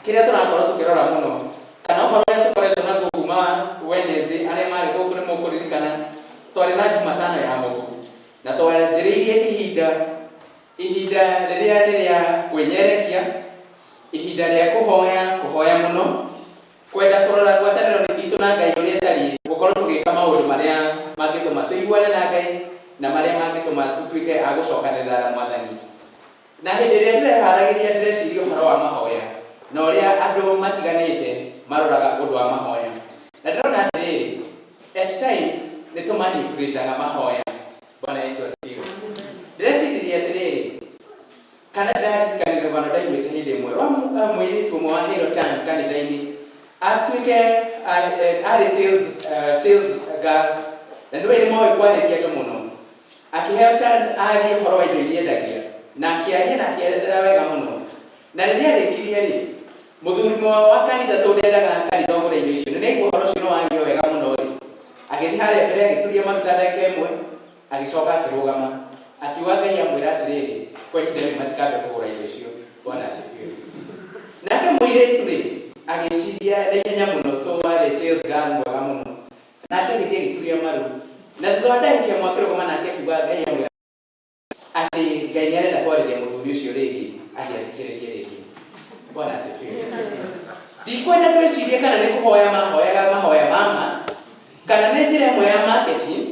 kĩrĩa tũrakorwo tũkĩrora mũno kana ũhoro ũrĩa tũkoretwo naguo kuma Wednesday, arĩa marĩ gũkũ nĩ mũkũririkana twarĩ na Jumatano ya mũhu, na twanjĩrĩirie ihinda rĩrĩa nĩ rĩa kwĩnyerekia, ihinda rĩa kũhoya, kũhoya mũno, kwenda kũrora ngwatanĩro itũ na Ngai ũrĩa ĩtariĩ, gũkorwo tũgĩka maũndũ marĩa mangĩtũma tũiguane na Ngai na marĩa mangĩtũma tũtuĩke a gũcokanĩrĩra na Mwathani. Na hĩndĩ ĩrĩa ndĩreharagĩria, ndĩreciria ũhoro wa mahoya na ũrĩa andũ matiganĩte maroraga ũndũ wa mahoya, na ndĩrona atĩrĩrĩ, at times nĩ tũmanipulataga mahoya. Bwana Yesu asifiwe. Ndĩreciririe atĩrĩrĩ, kana ndĩraririkanire rũgano ndaiguĩte hĩndĩ ĩmwe rwa mũirĩtu ũmwe waheirwo chance kanitha-inĩ atuĩke arĩ sales girl, na nĩwe nĩ moĩ kwarĩria andũ mũno. Akĩheo chance arie ũhoro wa indo iria endagia, na akĩaria na akĩerethera wega mũno, na rĩrĩa arĩkirie rĩ, mũthuri mũmwe wa kanitha, tondũ ndendaga kanitha ũgũre indo icio, nĩ aigua ũhoro ũcio nĩ wario wega mũno rĩ, agĩthiĩ harĩa mbere, agĩturia maruta ndagĩka ĩmwe, agĩcoka akĩrũgama, akiuga Ngai amwĩra atĩrĩrĩ, kwa ihinda rĩu matikambe kũgũra indo icio. Bwana asifiwe. Nake mũirĩtu rĩ, agĩciria na ihenya mũno, to arĩ sales girl mwega mũno, nake agĩthiĩ agĩturia maru, na thutha wa ndagĩka ĩmwe akĩrũgama, nake akiuga Ngai amwĩra atĩ Ngai nĩ arenda kwarĩria mũthuri ũcio rĩngĩ, agĩathikĩrĩrie rĩngĩ. Bwana asifiwe. Ndikwenda twĩcirie kana nĩ kũhoya mahoyaga mahoya mama kana nĩ njĩra ĩmwe ya marketing.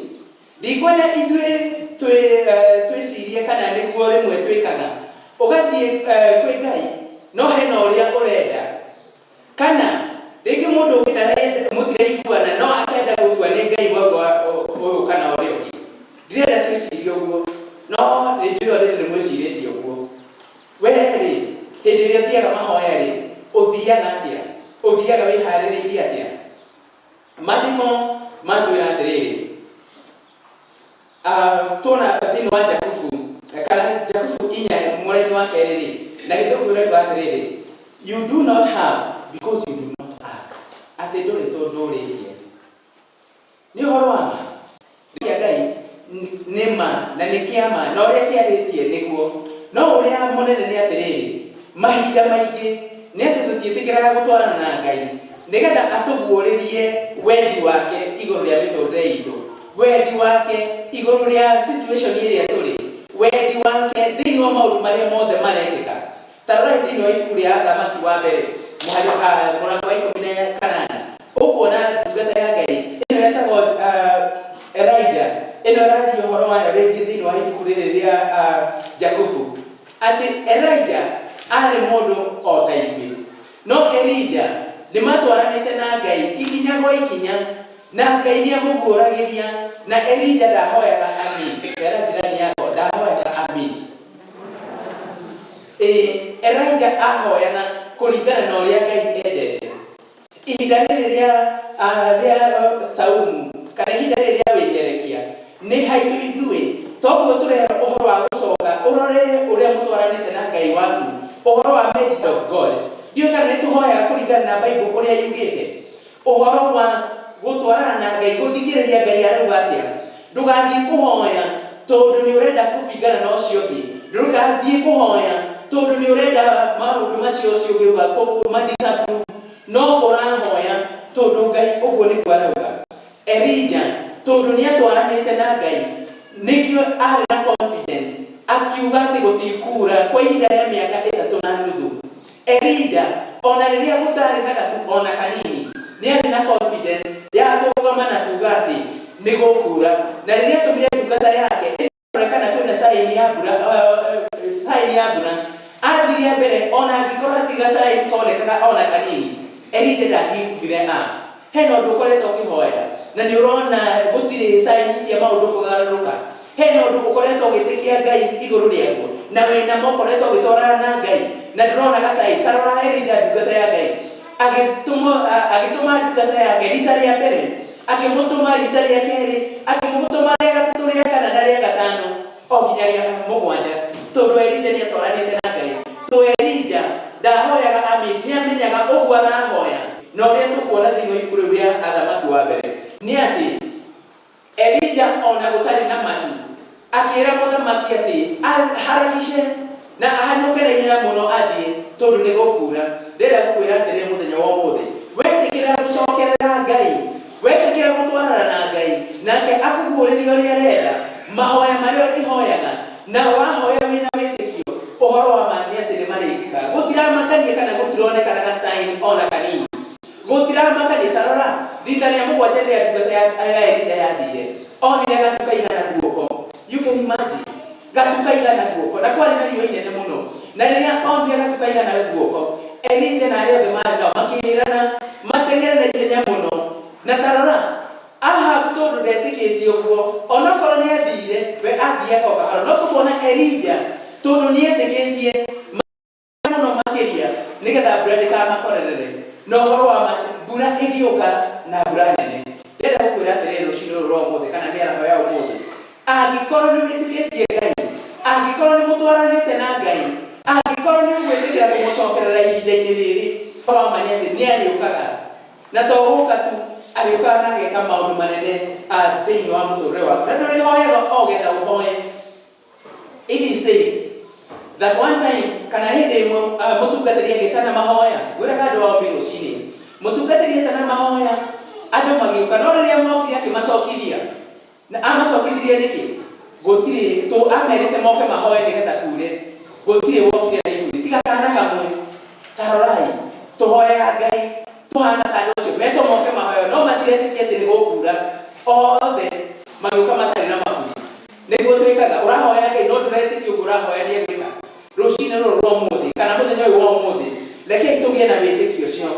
Ndikwenda ithuĩ twĩcirie kana nĩguo rĩmwe twĩkaga, ũgathiĩ kwĩ Ngai no hena ũrĩa ũrenda, kana rĩngĩ mũndũ ũngĩ mũtiraiguana no akenda gũtua nĩ Ngai waguo ũyũ kana ũrĩa ũngĩ. Ndirenda twĩcirie ũguo, no nĩ njũĩ already nĩ mwĩcirĩtie ũguo. We rĩ, hĩndĩ ĩrĩa ũthiaga mahoya rĩ, ũthiaga atĩa? Ũthiaga wĩharĩrĩirie atĩa? Maandĩko matwĩra atĩrĩrĩ, tuona thĩinĩ wa Jakubu kana Jakubu 4 mũraini wa kerĩ rĩ, na Gĩthũngũ ĩroiga atĩrĩrĩ, "You do not have because you do not ask," atĩ ndũrĩ tondũ ndũrĩtie. Nĩ ũhoro wa ma kĩa Ngai nĩ ma na nĩ kĩa ma na ũrĩa kĩarĩtie nĩguo, no ũrĩa mũnene nĩ atĩrĩrĩ, mahinda maingĩ nĩ atĩ tũtiĩtĩkĩraga gũtwarana na Ngai nĩgetha atũguũrĩrie wendi wake igũrũ rĩa mĩtũrĩre itũ, wendi wake igũrũ rĩa situation ĩrĩa tũrĩ, wendi wake thĩinĩ wa maũndũ marĩa mothe marekĩka. Ta rorai thĩinĩ wa ibuku rĩa Athamaki wa mbere mũhari mũrango wa 18, ũkuona ndungata ya Ngai ĩno ĩtagwo Elijah, ĩno ĩraria ũhoro wayo rĩngĩ thĩinĩ wa ibuku rĩrĩ rĩa Jakubu, atĩ Elijah arĩ mũndũ o ta ithuĩ, no Elijah nĩ matwaranĩte na Ngai ikinya gwa ikinya, na Ngai nĩ amũguũragĩria, na Elijah ndahoyaga amiss. Era jirani yako, ndahoyaga amiss. Ĩĩ, Elijah ahoyaga kũringana na ũrĩa Ngai endete. Ihinda rĩrĩ rĩa saumu kana ihinda rĩrĩ rĩa wĩnyerekia nĩ haitũ ithuĩ, toguo tũrehera ũhoro wa gũcoka ũrore ũrĩa mũtwaranĩte na Ngai waku, ũhoro wa made of God. Ndiũĩ kana nĩ tũhoyaga kũringana na Bible ũrĩa yugĩte. Ũhoro wa gũtwarana na Ngai, gũthikĩrĩria Ngai arauga atĩa. Ndũgathiĩ kũhoya tondũ nĩ ũrenda kũbingana na ũcio ũngĩ. Ndũgathiĩ kũhoya tondũ nĩ ũrenda maũndũ macio ũcio ũngĩ auga ma disapprove. No ũrahoya tondũ Ngai ũguo nĩguo arauga. Elija tondũ nĩ atwaranĩte na Ngai nĩkĩo arĩ na confidence akiuga atĩ gũtikura kwa ihinda rĩa mĩaka ĩtatũ na nuthu. Elija ona rĩrĩa gũtarĩ na gatu ona kanini nĩ arĩ na confidence ya kũrũgama na kuga atĩ nĩ gũkura. Na rĩrĩa atũmire ndungata yake ĩrore kana kwĩna sign ya mbura, sign ya mbura, athire mbere ona angĩkorwo hatirĩ ga sign konekaga ona kanini, Elija ndangĩiguire a hena ũndũ ũkoretwo ũkĩhoera na nĩ ũrona gũtirĩ signs cia maũndũ kũgarũrũka. Hena ũndũ ũkoretwo ũgĩtĩkia Ngai igũrũ rĩaguo na wĩna ma ũkoretwo ũgĩtwarana na Ngai na ndũrona ga sign. Ta rora Elija ndungata ya Ngai agĩtũma ndungata yake rita rĩa mbere, akĩmũtũma rita rĩa kerĩ, akĩmũtũma rĩa gatatũ, rĩa kana na rĩa gatano, o nginya rĩa mũgwanja, tondũ Elija nĩ atwaranĩte na Ngai. To Elija ndahoyaga amiss, nĩ amenyaga ũguo arahoya. Na ũrĩa tũkuona thĩinĩ wa ibuku rĩu rĩa Athamaki wa mbere nĩ atĩ Elija ona gũtarĩ na matu akĩra mũthamaki atĩ aharakice na ahanyũke na ihenya mũno athiĩ tondũ nĩ gũkura. Ndĩrenda gũkwĩra atĩrĩrĩ mũthenya wa ũmũthĩ, wetĩkĩra gũcokerera Ngai, wetĩkĩra gũtwarana na Ngai, nake akũguũrĩrie ũrĩa arenda, mahoya marĩa ũrĩhoyaga, na wahoya wĩna wĩtĩkio, ũhoro wa ma nĩ atĩ nĩ marĩkĩkaga. Gũtiramakania kana gũtironekana ga sign ona kanini. Gũtiramakania. Ta rora, rita rĩa mũgwanja rĩrĩa ndungata ya Elija yathire, onire gatu kaigana guoko. You can imagine. Gatu kaigana guoko. Na kwarĩ na riũa inene mũno. Na rĩrĩa onire gatu kaigana guoko, Elija na arĩa othe maarĩ nao makĩĩrana mateng'ere na ihenya mũno. Na ta rora, Ahabu tondũ ndetĩkĩtie ũguo, onokorwo nĩ athire, we athiaga o kahora. No tũkona Elija tondũ nĩ etĩkĩtie mũno makĩria nĩgetha mbura ndĩkamakorerere. Na ũhoro wa ma mbura ĩgĩũka na mbura nene. Ndĩrenda gũkwĩra atĩrĩrĩ rũcinĩ rũrũ rwa ũmũthĩ kana mĩaraho ya ũmũthĩ, angĩkorwo nĩ wĩtĩkĩtie Ngai, angĩkorwo nĩ mũtwaranĩte na Ngai, angĩkorwo nĩ ũgwĩtĩkĩra kũmũcokerera ihinda-inĩ rĩrĩ, ũhoro wa ma nĩ atĩ nĩ arĩũkaga. Na to gũka tu, arĩũkaga na ageka maũndũ manene thĩinĩ wa mũtũrĩre waku. Na ndũrĩhoyaga o getha ũhoe. It is said that one time kana hĩndĩ ĩmwe mũtungatĩri agĩtana mahoya, ngwĩraga andũ ao rũcinĩ, mũtungatĩri etana mahoya, andũ magĩũka, no rĩrĩa mokire akĩmacokithia. Na amacokithirie nĩkĩ? Gũtirĩ tũ amerite moke mahoe nĩgetha kure, gũtirĩ wokire na iburi tiga kana kamwe. Tarorai, tũhoyaga Ngai tũhana ta andũ acio metwo moke mahoe, no matiretĩkia atĩ nĩ gũkura. Othe magĩũka matarĩ na maburi. Nĩguo twĩkaga, ũrahoya Ngai no ndũretĩkia ũguo ũrahoya nĩ egwĩka. Rũcinĩ rũrũ rwa ũmũthĩ kana mũthenya ũyũ wa ũmũthĩ, rekei tũgĩe na wĩtĩkio ũcio,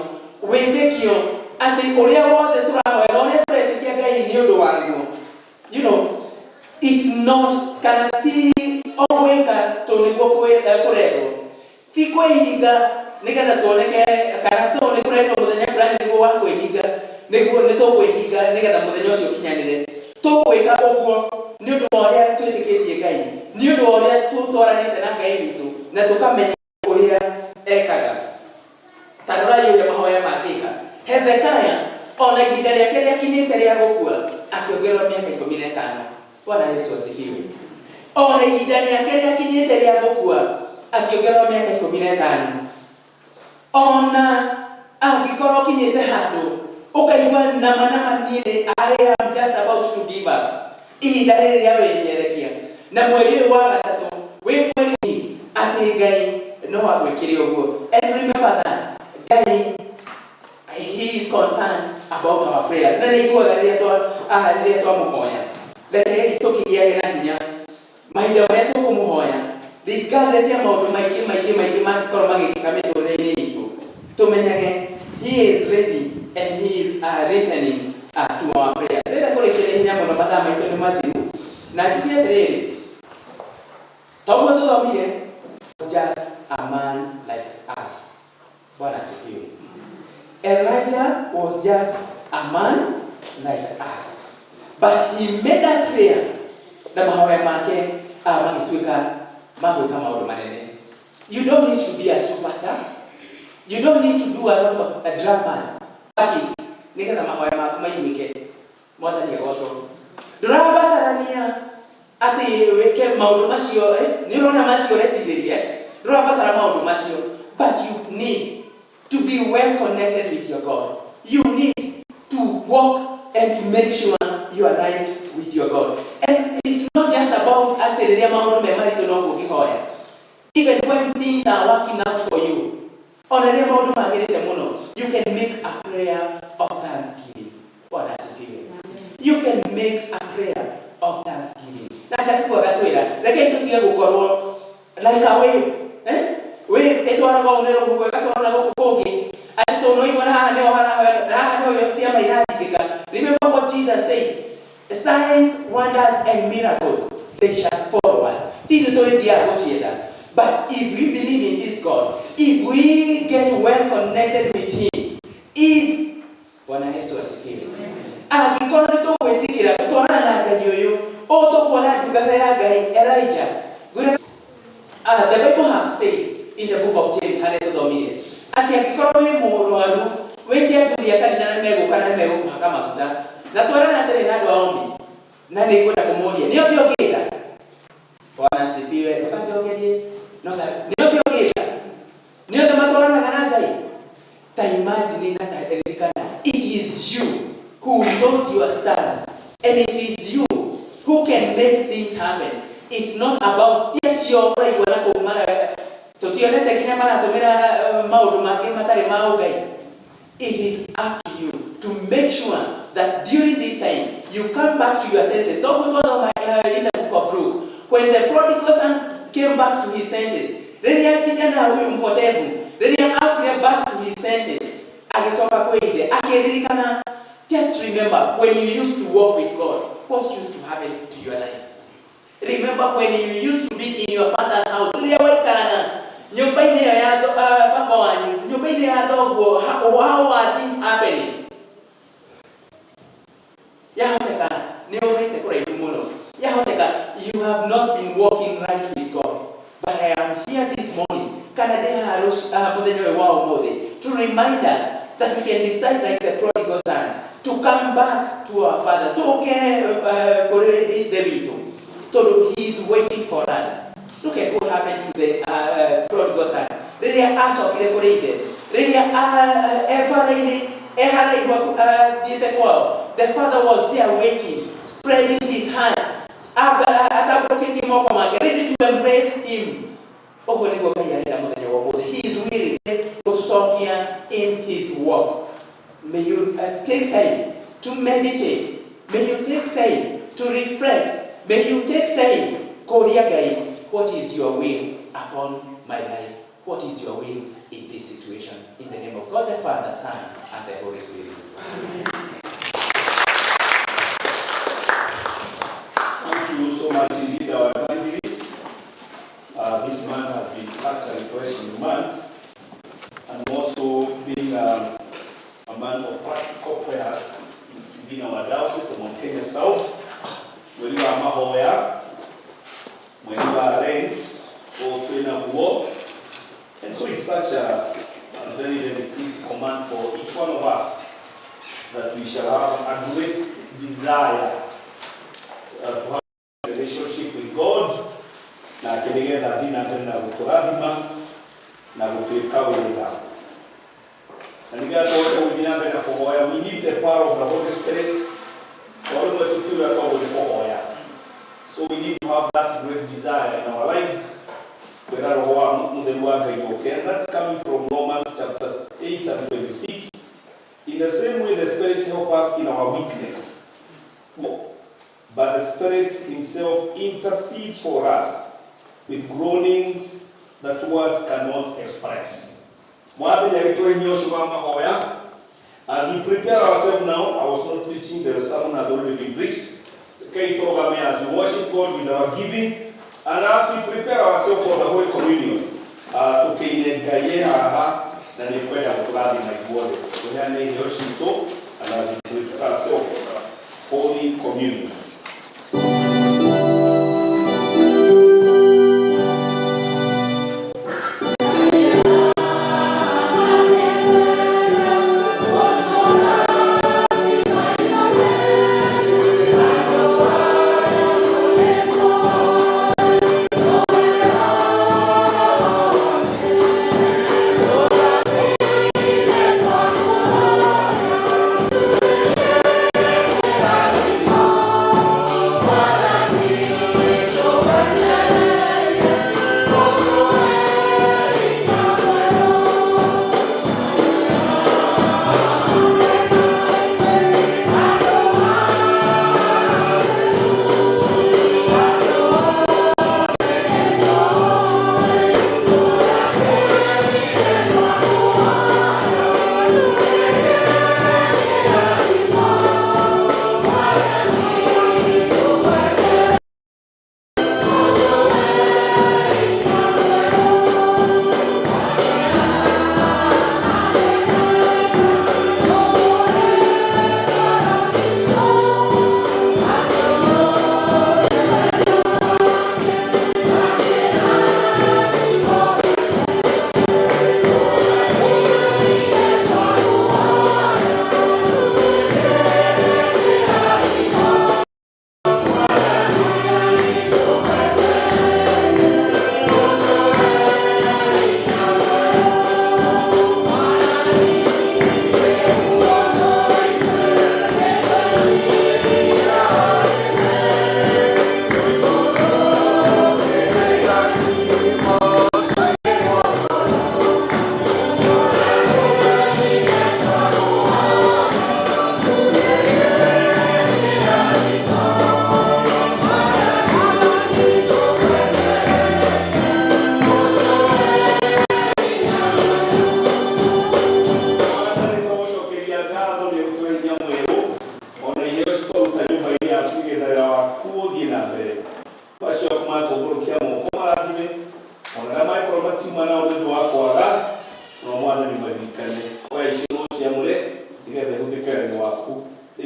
wĩtĩkio atĩ ũrĩa wothe tũrahoya na ũrĩa tũretĩkia Ngai nĩ ũndũ waguo, you know, it's not kana ti o gwĩka tondũ nĩguo kũrerwo, ti kwĩhinga nĩgetha tuoneke kana tondũ nĩ kũrendwo mũthenya fulani nĩguo wa kwĩhinga, nĩguo nĩ tũkwĩhinga nĩgetha mũthenya ũcio ũkinyanĩre. Tũgwĩka ũguo nĩ ũndũ wa ũrĩa twĩtĩkĩtie Ngai, nĩ ũndũ wa ũrĩa tũtwaranĩte na Ngai witũ na tũkamenya ũrĩa ekaga. Ta rorai ũrĩa mahoya mangĩka. Hezekiah ona ihinda rĩake rĩakinyĩte rĩa gũkua akĩongererwo mĩaka 15. Bwana Yesu asifiwe. Ona ihinda rĩake rĩakinyĩte rĩa gũkua akĩongererwo mĩaka 15. Ona angĩkorwo ũkinyĩte handũ ũkaigua nama nama niĩ nĩ I am just about to give up, ihinda rĩrĩ rĩa wĩnyerekia na mweri ũyũ wa gatatũ wĩ mweri atĩ Ngai no agwĩkĩre ũguo. And remember that Ngai, he is concerned about our prayers, na nĩ aiguaga rĩrĩa twamũhoya. Rekei tũkĩgĩage na hinya mahinda marĩa tũkũmũhoya, regardless ya maũndũ maingĩ maingĩ maingĩ mangĩkorwo magĩkĩka mĩtũrĩre-inĩ itũ, tũmenyage he is ready and he is listening to our prayers. Ndĩrenda kũrĩkĩria hinya mũno, mathaa maitũ nĩ mathiru, na njuge atĩrĩrĩ, toguo tũthomire, just a man like us. Bwana asifiwe. Elijah was just a man like us, but he made a prayer na mahoya make magĩtuĩka ma gwĩka maũndũ manene. You don't need to be a superstar. You don't need to do a lot of dramas, tactics, nĩgetha mahoya maku maiguĩke. Mwathani agocwo. Ndũrabatarania atĩ wĩke maũndũ macio, eh? Nĩ ũrona macio ũrecirĩria, ndũrabatara maũndũ macio, but you need to be well connected with your God. You need to walk and to make sure you are right with your God. And it's not just about atĩ rĩrĩa maũndũ me maritũ no ũngĩhoya. Even when things are working out for you, ona rĩrĩa maũndũ magĩrĩte mũno, you can make a prayer of thanksgiving. Bwana asifiwe. You can make a prayer of thanksgiving. Na Jakubu agatwĩra, rekei tũtige gũkorwo like a wave. Eh? Wave ĩtwaragwo ũũ nĩ rũhuho ĩgatwarwo na gũkũ kũngĩ. Atĩ tondũ waigua na haha nĩho harahoya na haha nĩho ciama iraringĩka. Remember what Jesus said. Signs, wonders and miracles, they shall follow us. Ti ithuĩ tũrĩthiaga gũcietha. But if we believe in this God, if we get well connected with him, if Bwana Yesu asifiwe. Angĩkorwo nĩ tũgwĩtĩkĩra gũtwarana na Ngai ũyũ, ũũ tũkuona ndungata ya Ngai Elijah. Ngwĩra the Bible has said in the book of James harĩa tũthomire atĩ angĩkorwo wĩ mũrwaru wĩte athuri a kanitha na nĩmegũka na nĩmegũkũhaka maguta na twarana atĩrĩ na andũ a Omi na nĩ ngwenda kũmũria nĩ ũthĩ ũngĩta. Bwana asifiwe. Ndũkanjokerie no nĩ ũthĩ ũngĩta, nĩ othe matwaranaga na Ngai. Ta imagine na ta ririkana, it is you who knows your stand and it is you who can make things happen. It's not about acio ũraigua na kũu mara tũtionete nginya maratũmĩra maũndũ mangĩ matarĩ ma ũngai. It is up to you to make sure that during this time you come back to your senses. Toguo twathoma in the book of Luke, when the prodigal son came back to his senses, rĩrĩa kijana huyu mpotevu rĩrĩa akire back to his senses, agĩcoka kwĩ ithe akĩririkana. Just remember when you used to walk with God, what used to happen to your life. Remember when you used to be in your father's house, rĩrĩa waikaraga nyũmba-inĩ ĩyo ya baba wanyu, nyũmba-inĩ ya thoguo, how are things happening? Yahoteka nĩ ũmĩte kũraihu mũno, yahoteka you have not been walking right with God, but I am here this morning, kana ndĩ haha mũthenya ũyũ wa ũmũthĩ, to remind us that we can decide like the prodigal son to come back to our father, tũke kũrĩ ithe witũ, tondũ he is waiting for us. Look at what happened to the prodigal son rĩrĩa acokire kũrĩ ithe, rĩrĩa e bara-inĩ e haraihu athiĩte kwao. The father was there waiting, spreading his hand, atambũrũkĩtie moko make, ready to embrace him. Ũguo nĩguo Ngai arenda mũthenya wa ũmũthĩ. He is willing gũtũcokia in his work. May you take time to meditate. May you take time to reflect. May you take time kũria Ngai, what is your will upon my life? What is your will in this situation? In the name of God the Father, Son and the Holy Spirit. Thank you so much indeed, our evangelist. This man has been such a refreshing man, and also being a man of practical prayers within our diocese, Mount Kenya South. Mweri wa mahoya, mweri wa Lent, o twĩna guo. And so it's such a very, very critical command for each one of us that we shall have a great desire to have a relationship with God, nake nĩgetha athiĩ na mbere na gũtũrathima na gũtwĩka wega, na nĩgetha tũhote gũthiĩ na mbere na kũhoya, we need the power of the Holy Spirit. O rĩmwe tũtiũĩ tondũ nĩ kũhoya, so we need to have that great desire in our lives kwĩra Roho wa Mũtheru wa Ngai oke. And that's coming from Romans chapter 8 and 26. In the same way, the Spirit help us in our weakness, but the Spirit himself intercedes for us with groaning that words cannot express. Mwathani agĩtũhe hinya ũcio wa mahoya. As we prepare ourselves now, I was not preaching, the sermon has already been preached. Rekei tũrũgame as we worship God with our giving, and as we prepare ourselves for the Holy Communion, tũkĩine Ngai e haha na nĩ kwenda gũtũrathima ithuothe. Tũheane iheo citũ and as we prepare ourselves for Holy Communion.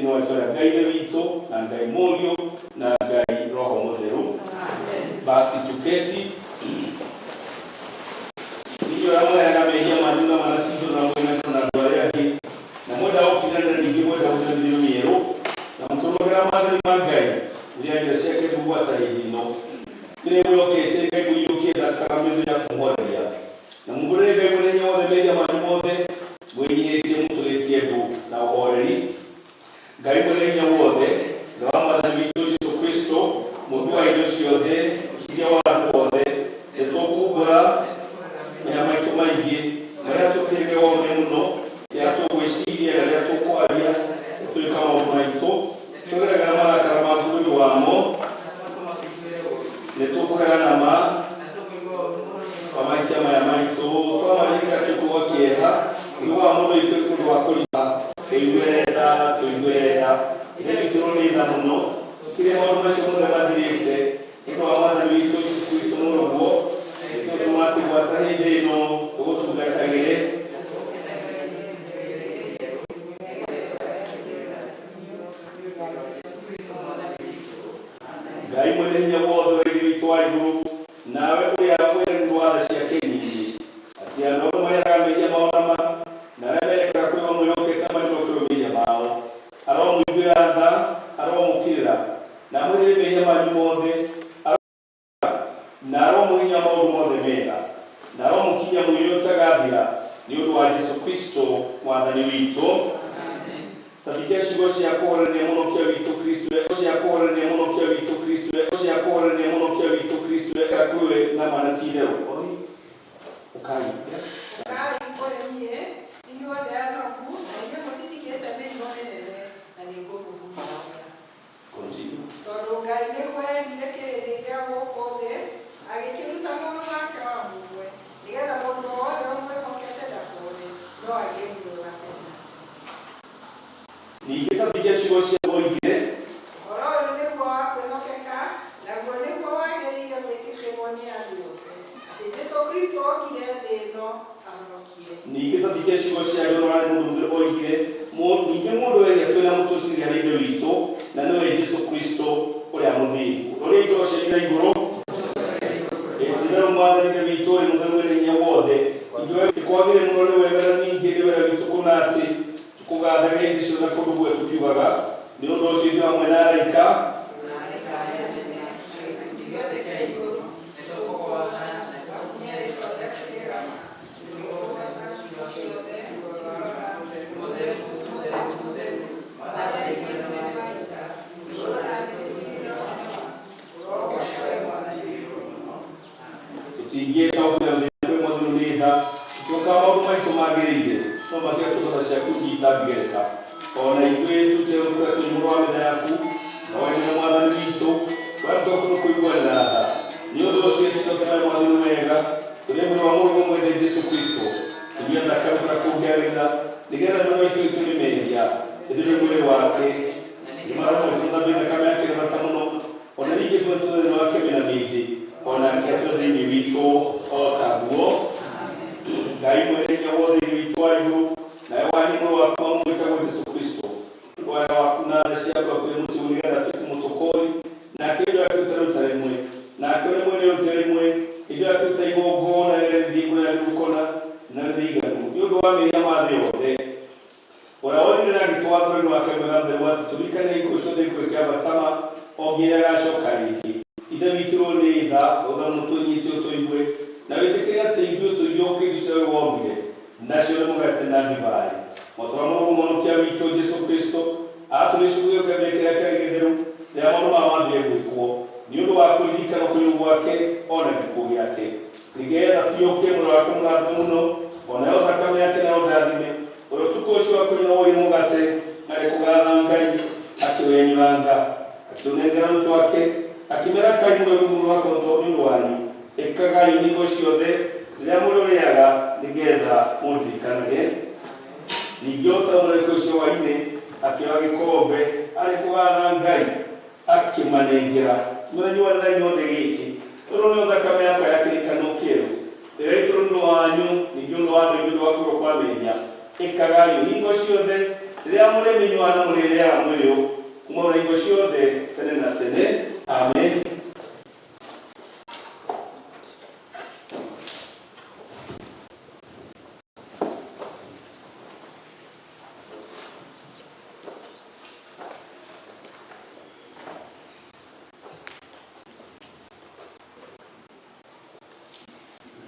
Thĩinĩ wa rĩĩtwa rĩa Ngai Ithe witũ na Ngai Mũriũ na Ngai Roho Mũtheru. Basi tuketi. Inyuĩ arĩa mũheanaga mehia manyu na matatizo na mwĩna na andũ arĩa angĩ na mwenda gũkinyanĩra ningĩ mwenda gũkĩra mĩthiro mĩerũ na mũkĩrũmagĩrĩra maathani ma Ngai ũrĩa njĩra ciake mũgwata hĩndĩ ĩno ĩrĩa mwĩhokete Ngai mũiyũkie thakame ya kũmũhoreria na mumbũrĩre Ngai Mwene Hinya Wothe mehia manyu mothe mwĩnyihĩtie mũtũrĩtie ndũ na ũhoreri. Ngai Mwene Hinya Wothe, Ithe wa Mwathani witũ Jesu Kristo, Mũũmbi wa indo ciothe, Mũciria wa andũ othe, nĩ tũkumbũra mehia maitũ maingĩ marĩa tũkĩrĩte one mũno rĩrĩa tũgwĩciria na rĩrĩa tũkwaria na twĩka maũndũ maitũ tũgeragĩra marakara maku nĩ ũndũ wamo. Nĩ tũkũheana ma wa mahĩtia maya maitũ twamarika tũkũgwa kĩeha ũndũ wa mũndũ witũ ũndũ wa kũriha tũiguĩre tha tũiguĩre tha. Ithe witũ nĩ tha mũno tũkĩrĩa maũndũ macio mothe mathirĩte nĩ ũndũ wa Mwathani witũ Jesu Kristo mũrũguo nĩtũtũma atĩ gwata hĩndĩ ĩno tũgũtungatagĩre. Ngai Mwene Hinya Wothe wa Ithe witũ wa igũrũ, nawe ũrĩa weranirwo wa tha ciake nyingĩ, atĩ andũ othe marĩhaga mehia mao na ma, na arĩa merekaga kũrĩ we mwĩhokete maricokerwo mehia mao. Aromũiguĩra tha, aromũkirĩra, na amwehererie mehia manyu mothe, na aromũhinya maũndũ mothe mega, na aromũkinyia mũirio ũtagathira, nĩ ũndũ wa Jesu Kristo Mwathani witũ. Tabike ciugo cia kũhorerania mũhonokia witũ Kristo cia kũhorerania mũhonokia witũ Kristo cia kũhorerania mũhonokia witũ Kristo ekakuwe na ma na ti itherũ. Oi, ũkai. Ũkai kũrĩ niĩ, inyuothe anogu, na inyuĩ mũtitikĩte mĩrigo mĩnene, na nĩngũmũhurũkia. Continue. Tondũ Ngai nĩguo endire kĩrĩndĩ kĩa gũkũ thĩ, agĩkĩruta Mũrũ wake wa mũmwe, nĩgetha mũndũ o wothe ũmwĩhokete ndakore, no agĩe muoyo wa tene na tene. Ningĩ tabike ciugo cia oigire. Ũhoro ũyũ nĩguo wa kwĩhokeka, naguo nĩguo wagĩrĩire gwĩtĩkĩrwo nĩ andũ othe, atĩ Jesũ Kristũ okire thĩ ĩno ahonokie. Ningĩ tabike ciugo cia Johana warĩ mũndũ mũtheru oigire, Ningĩ mũndũ ehia twĩ na mũtũciria harĩ Ithe witũ, na nĩwe Jesũ Kristũ ũrĩa mũthingu. Rũriai ngoro cianyu na igũrũ. Ĩ ti-itherũ Mwathani Ithe witũ ũrĩ mũtheru Mwene Hinya Wothe, ithuĩ ĩkwagĩrĩire mũno nĩ wega na ningĩ nĩ wega witũ kũna atĩ tũkũgathage hĩndĩ ciothe na kũndũ guothe tũkiugaga, Nĩ ũndũ ũcio ithuĩ hamwe na araika, Tũtingĩĩtaũkĩra thĩna kwĩ Mwathani nĩ tha, tũtiokaga maũndũ maitũ magĩrĩire, no makĩria tũkotha ciaku itangĩgereka. O na ithuĩ tũterũkaga twĩ igũrũ wa metha yaku, no we nĩwe Mwathani witũ, we tũkũrũ kũiguanĩra tha. Nĩ ũndũ ũcio tũtokena Mwathani wega, tũrĩe mwĩrĩ wa Mũrũguo mwende Jesũ Kristo, tũnyue thakame tũrĩa kũngĩagĩrĩra, nĩgetha mĩoyo itũ ĩtue nĩ mehia, ĩtherio mwĩrĩ wake. Nĩ maroho maitũ mathambie thakame yake ĩrĩ bata mũno, O na ningĩ tũrĩa tũrĩ thĩinĩ wake mĩna mĩingĩ, o nake atũũre thĩinĩ witũ o taguo. Ngai Mwene-Hinya-Wothe, Ithe witũ wa igũrũ, nawe waheire Mũrũ waku wa mũmwe wĩtagwo Jesu Kristo, nĩ ũndũ wa wega waku na tha ciaku akuire mũtĩ-igũrũ nĩ getha atuĩke mũtũkũũri, nake hĩndĩ ĩyo akĩruta iruta rĩmwe, nake ũrĩa mwene iruta rĩmwe, hĩndĩ ĩyo akĩruta igongona rĩrĩa rĩthingu na rĩagĩrĩru kũna, na rĩrĩa iganu, nĩ ũndũ wa mehia ma thĩ yothe. Ũrĩa woigire na agĩtwatha ũrĩmi wake mwega mũtheru atĩ tũririkane hingo ciothe gĩkuũ kĩa Batsama o nginya rĩrĩa agaacoka rĩngĩ. Ithe witũ rũũ nĩ tha, ũtha mũtũnyite ũtũigue, na wĩtĩkĩre atĩ ithuĩ tũiyũkie indo ciothe wee wombire, nacio nĩ mũgate na ndibari. O ta ũrĩa Mũrũguo Mũhonokia witũ Jesũ Kristo aatũire ciugo gĩo kĩambĩrĩria kĩrĩa kĩarĩ gĩtheru rĩrĩa maũndũ maya maambire gwĩkwo, nĩ ũndũ wa kũririkana kũiyũrwo gwake o na gĩkuũ gĩake. Nĩgeetha tũiyũkie mwĩrĩ wake mũrathime mũno, o nayo thakame yake nayo ndathime. Ũrĩa ũtukũ ũcio wakunyũra woire mũgate, arĩ kũgatha Ngai, akĩwenyũranga, akĩũnengera arutwo ake, akĩmera, Kai mũrĩe ũyũ mwĩrĩ wakwa nĩ ũndũ wanyu, ĩkagai ũũ hingo ciothe rĩrĩa mũrĩũrĩaga, nĩgeetha mũndirikanage. Ningĩ o ta mũraika ũcio hwaĩ-inĩ, akĩoya gĩkombe, arĩ kũgatha Ngai, akĩmanengera, akĩmera, Nyuanĩrai inyuothe gĩkĩ, tondũ nĩyo thakame yakwa ya kĩrĩkanĩro kĩerũ, ĩrĩa ĩitĩrwo nĩ ũndũ wanyu, ningĩ ũndũ wa andũ aingĩ ũndũ wa kũhorwo kwa mehia. Ĩkagai ũũ hingo ciothe rĩrĩa. Rĩrĩa mũrĩmĩnyuaga na mũrĩrĩaga mwĩrĩ ũyũ kuma na hingo ciothe tene na tene. Amen.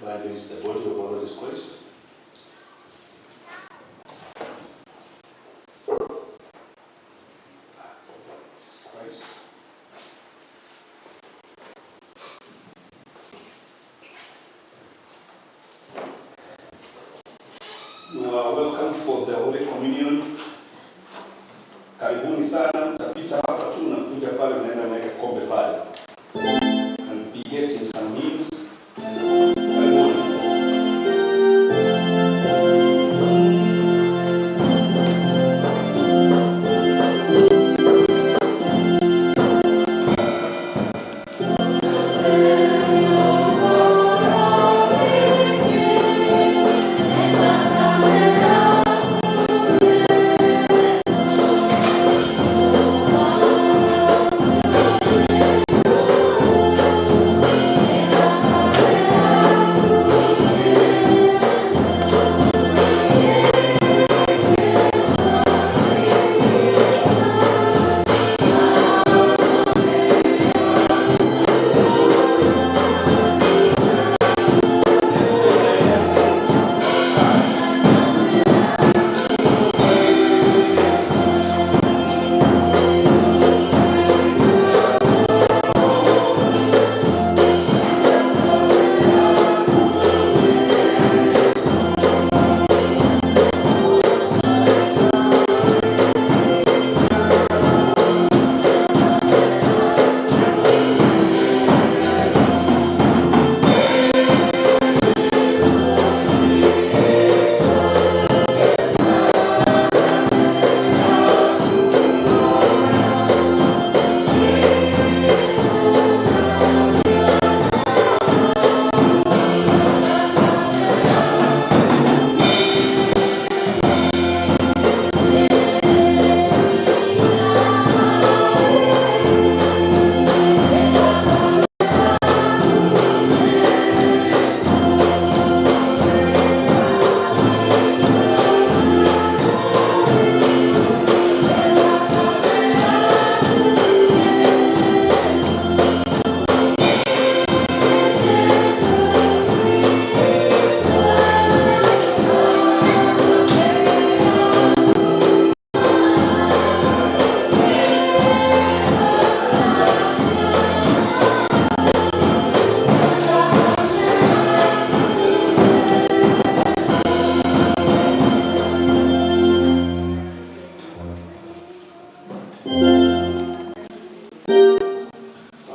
Bible is the body of our Lord Jesus Christ. Jesus Christ. You are welcome for the Holy Communion. Karibuni sana, mtapita hapa tu na kuja pale, unaenda unaweka kombe pale. And be getting some meals. Karibuni.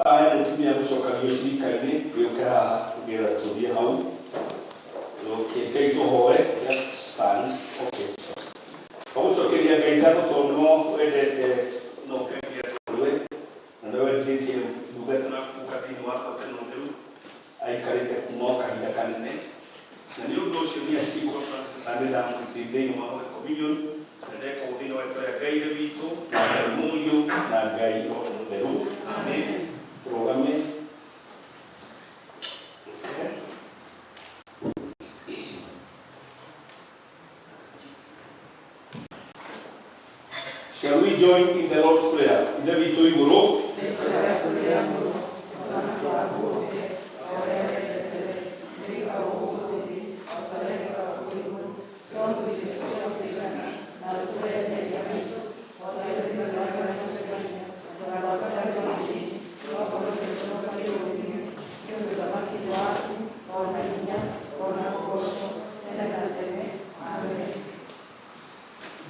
Aya mũtumia gũcokagia ũcirika-inĩ gĩũke haha nĩgetha tũthiĩ hau. Okay, Ngai tũhoe. Just stand. Okay. Twagũcokeria Ngai ngatho tondũ no wendete na ũkengia tondũ na nĩ wendithĩtie ndungata na kuka thĩinĩ wa ngwatanĩro theru aikarĩte kuma o kahinda kanene, na nĩ ũndũ ũcio niĩ Chief Francis na nĩ ndamũrĩcĩ thĩinĩ wa Holy Communion na ndeka ũguo thĩinĩ wa rĩtwa rĩa Ngai Ithe witũ na Ngai Mũriũ na Ngai Roho Mũtheru. Amen. Tũrũgame. Okay. Shall we join in the Lord's Prayer? Ithe witũ igũrũ.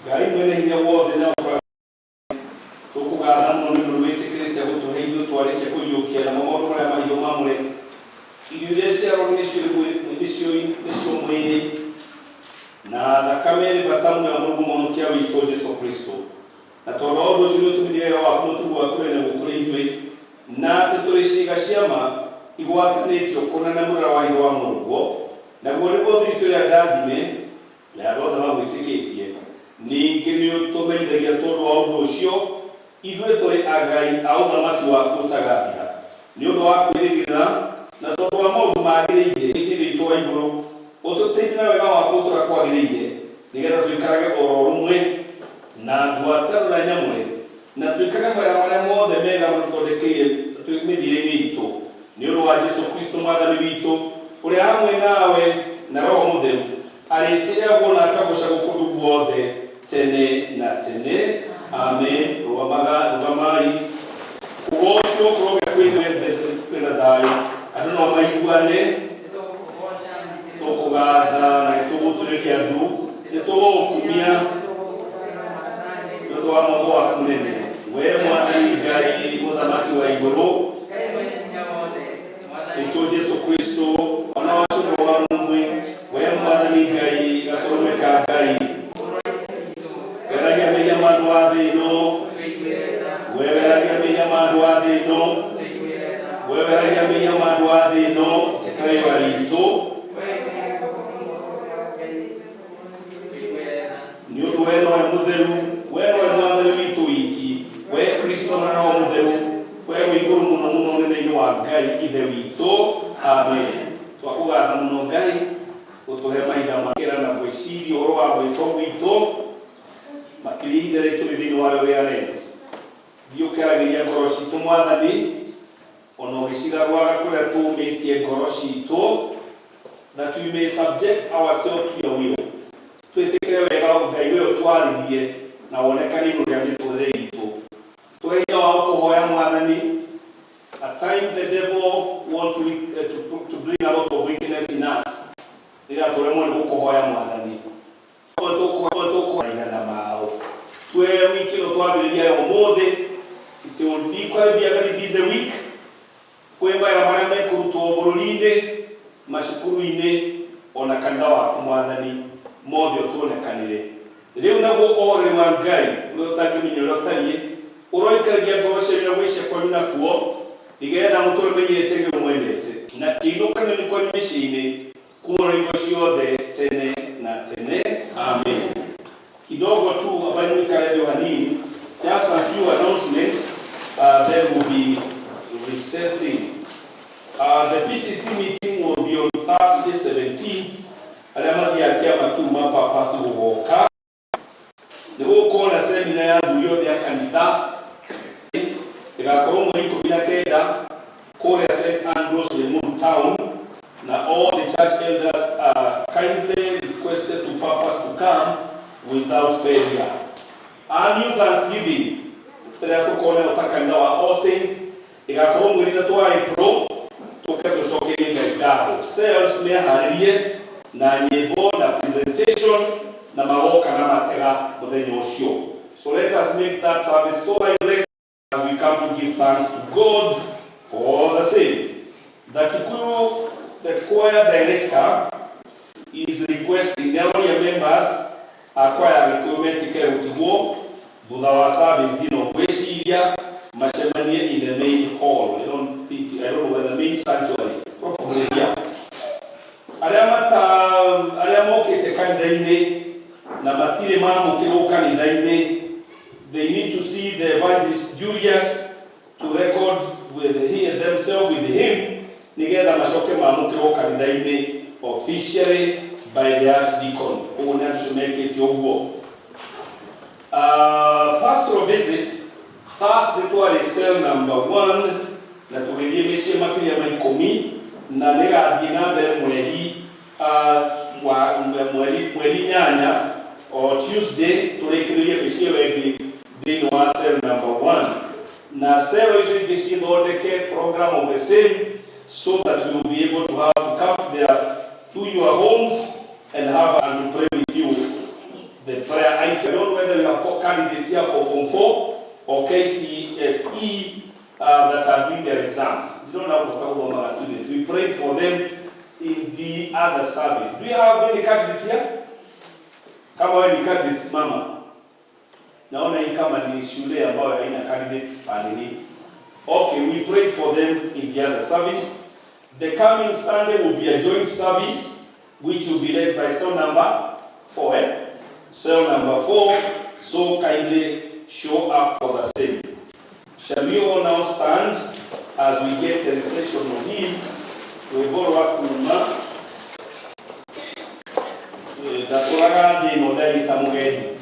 Ngai mwene hinya wothe na tũkũgatha mũno nĩ ũndũ wĩtĩkĩrĩte gũtũhe inyuĩ twarĩkia kũiyũkia namo maũndũ marĩa mahiũ mamũre. Irio iria ciarwo nĩcio mwĩrĩ na thakame ĩrĩ bata mũno ya Mũrungu Mũhonokia witũ Jesu Kristo. Na tondũ wa ũndũ ũcio nĩũtũmithie wega waku mũtugo waku wene gũkũ ithuĩ, na atĩ tũrĩ ciĩga cia ma igwatanĩtio kũna na mũrara wa hitho wa Mũrũguo, naguo nĩguo thiritũ ĩrĩa ndathime na andũ othe magwĩtĩkĩtie. Ningĩ nĩ ũtũmenyithagia tondũ wa ũndũ ũcio ithuĩ tũrĩ agai a ũthamaki waku ũtagathira nĩ ũndũ wa kwĩrĩgĩrĩra na tondũ wa maũndũ magĩrĩire Ithe witũ wa igũrũ ũtũteithie na wega waku ũtũra kwagĩrĩire nĩgetha tũikarage oro rũmwe na ngwatanĩro na nyamũre na twĩkage mawĩra marĩa mothe mega matũthondekeire mĩthiĩre-inĩ itũ nĩ ũndũ wa Jesu Kristo mwathani witũ ũrĩa hamwe nawe na Roho Mũtheru arĩtĩagwo na akagocagwo kũndũ guothe tene na tene. Amen. Rũgamaga rũgamai kũgocwo kũroge kwĩna thayũ andũ no maiguane tũkũgatha na nĩtũgũtũrĩria ndu nĩtũgũgũkumia nĩ ũndũ wa moko waku mũnene we mwathani Ngai mũthamaki wa igũrũ witũ Jesu Kristo mwana wa cũrũ wa mũmwe we mwathani Ngai gatũrũme ka Ngai weragia mehia ma andũ a thĩ ĩno we weragia mehia ma andũ a thĩ ĩno we weragia mehia ma andũ a thĩ ĩno ĩtĩkĩra ihoya ritũ nĩ ũndũ we nowe mũtheru we nowe mwathani witũ wiki we Kristo na Roho Mũtheru we wĩ igũrũ mũno mũno ũnene-inĩ wa Ngai ithe witũ. Amen. Twakũgatha mũno Ngai gũtũhe mahinda makĩra na gwĩciria ũhoro wa gwĩtwo gwitũ makĩria ihinda rĩrĩ tũrĩ thĩinĩ wa rĩo rĩa Lent. Thiĩ ũkĩaragĩria ngoro citũ mwathani ona ũgĩcigarũraga kũrĩa tũũmĩtie ngoro citũ that we may subject ourselves to your will. Twĩtĩkĩre wega Ngai we ũtwarĩrie na wonekane igũrũ rĩa mĩtũrĩre itũ. Tũhe hinya wa gũkũhoya mwathani. At time the devil want to bring a lot of weakness in us. Rĩrĩa tũremwo nĩ gũkũhoya mwathani. Tũkũhoya mao. Twe wiki ĩno twambĩrĩria ya ũmũthĩ. It will be quite be a very busy week. Kwĩ mawĩra marĩa mekũrutwo bũrũri-inĩ, macukuru-inĩ, ona kanitha waku mwathani mothe ũtuonekanĩre. Rĩu naguo ũhoreri wa Ngai ũrĩa ũtangĩmenya ũrĩa ũtariĩ ũroikaragia ngoro cianyu na gwĩcia kwanyu nakuo nĩgetha mũtũre menyete ũrĩa mwendete na kĩinũkanio kwanyu mĩciĩ-inĩ kuma na hingo ciothe tene na tene. Amen. Kidogo tu ambayo nikale thĩ hanini, just a few announcements, then we'll be recessing. The PCC meeting will be on Thursday 17th. Arĩa mathiaga kĩama kĩu mapapasi gũgoka nĩ gũgũkorwo na semina ya athuri othe a kanitha ĩgakorwo mweri 19 kũrĩa St Andrews Limuru Town na all the church elders are kindly requested to purpose to come without failure. Our new Thanksgiving tũrĩa tũkorwo nayo ta kanitha wa All Saints ĩgakorwo mweri 3 wa April tũke tũcokerie Ngai ngatho. Cells meharĩrie na nyĩmbo na presentation na magoka na matega mũthenya ũcio. So let us make that service so lively as we come to give thanks to God for the same. The Kikuyu, the choir director is requesting the area members a choir Gĩkũyũ metĩkĩre gũtigwo thutha wa service ĩno ngwĩciria macemanie in the main hall. I don't know whether the main sanctuary, probably here. Arĩa mata arĩa mokĩte kanitha-inĩ na matirĩ mamũkĩrwo kanitha-inĩ they need to see the evangelist Julius to record with he themselves with him nigetha macoke mamũkĩrwo kanitha-inĩ officially by the archdeacon. Ũguo nĩ andũ mekĩte ũguo. Pastoral visit Thursday twarĩ cell number 1 na tũgĩthiĩ mĩciĩ makĩria ma 10 na nĩgathiĩ na mbere mweri wa mweri 8 o Tuesday tũrĩkĩrĩrie mĩciĩ ĩyo ĩngĩ thĩinĩ wa cell number 1 na cell icio ingĩ cithondeke program of the same so that we will be able to have to come there to your homes and have and to pray with you the prayer item. I don't know whether you have got candidates here for Form 4 or KCSE that are doing their exams. You don't have to students. We prayed for them in the other service. Do you have any candidates here? Kama wewe ni candidates mama. Naona hii kama ni shule ambayo haina candidates pale hii. Okay, we prayed for them in the other service. The coming Sunday will be a joint service which will be led by cell number 4. Eh? Cell number 4, so kindly show up for the same. Shall we all now stand as we get the recessional hymn? Rwĩmbo rwa kuma ndatũraga thĩ ĩno ndaiĩ ta mũgeni.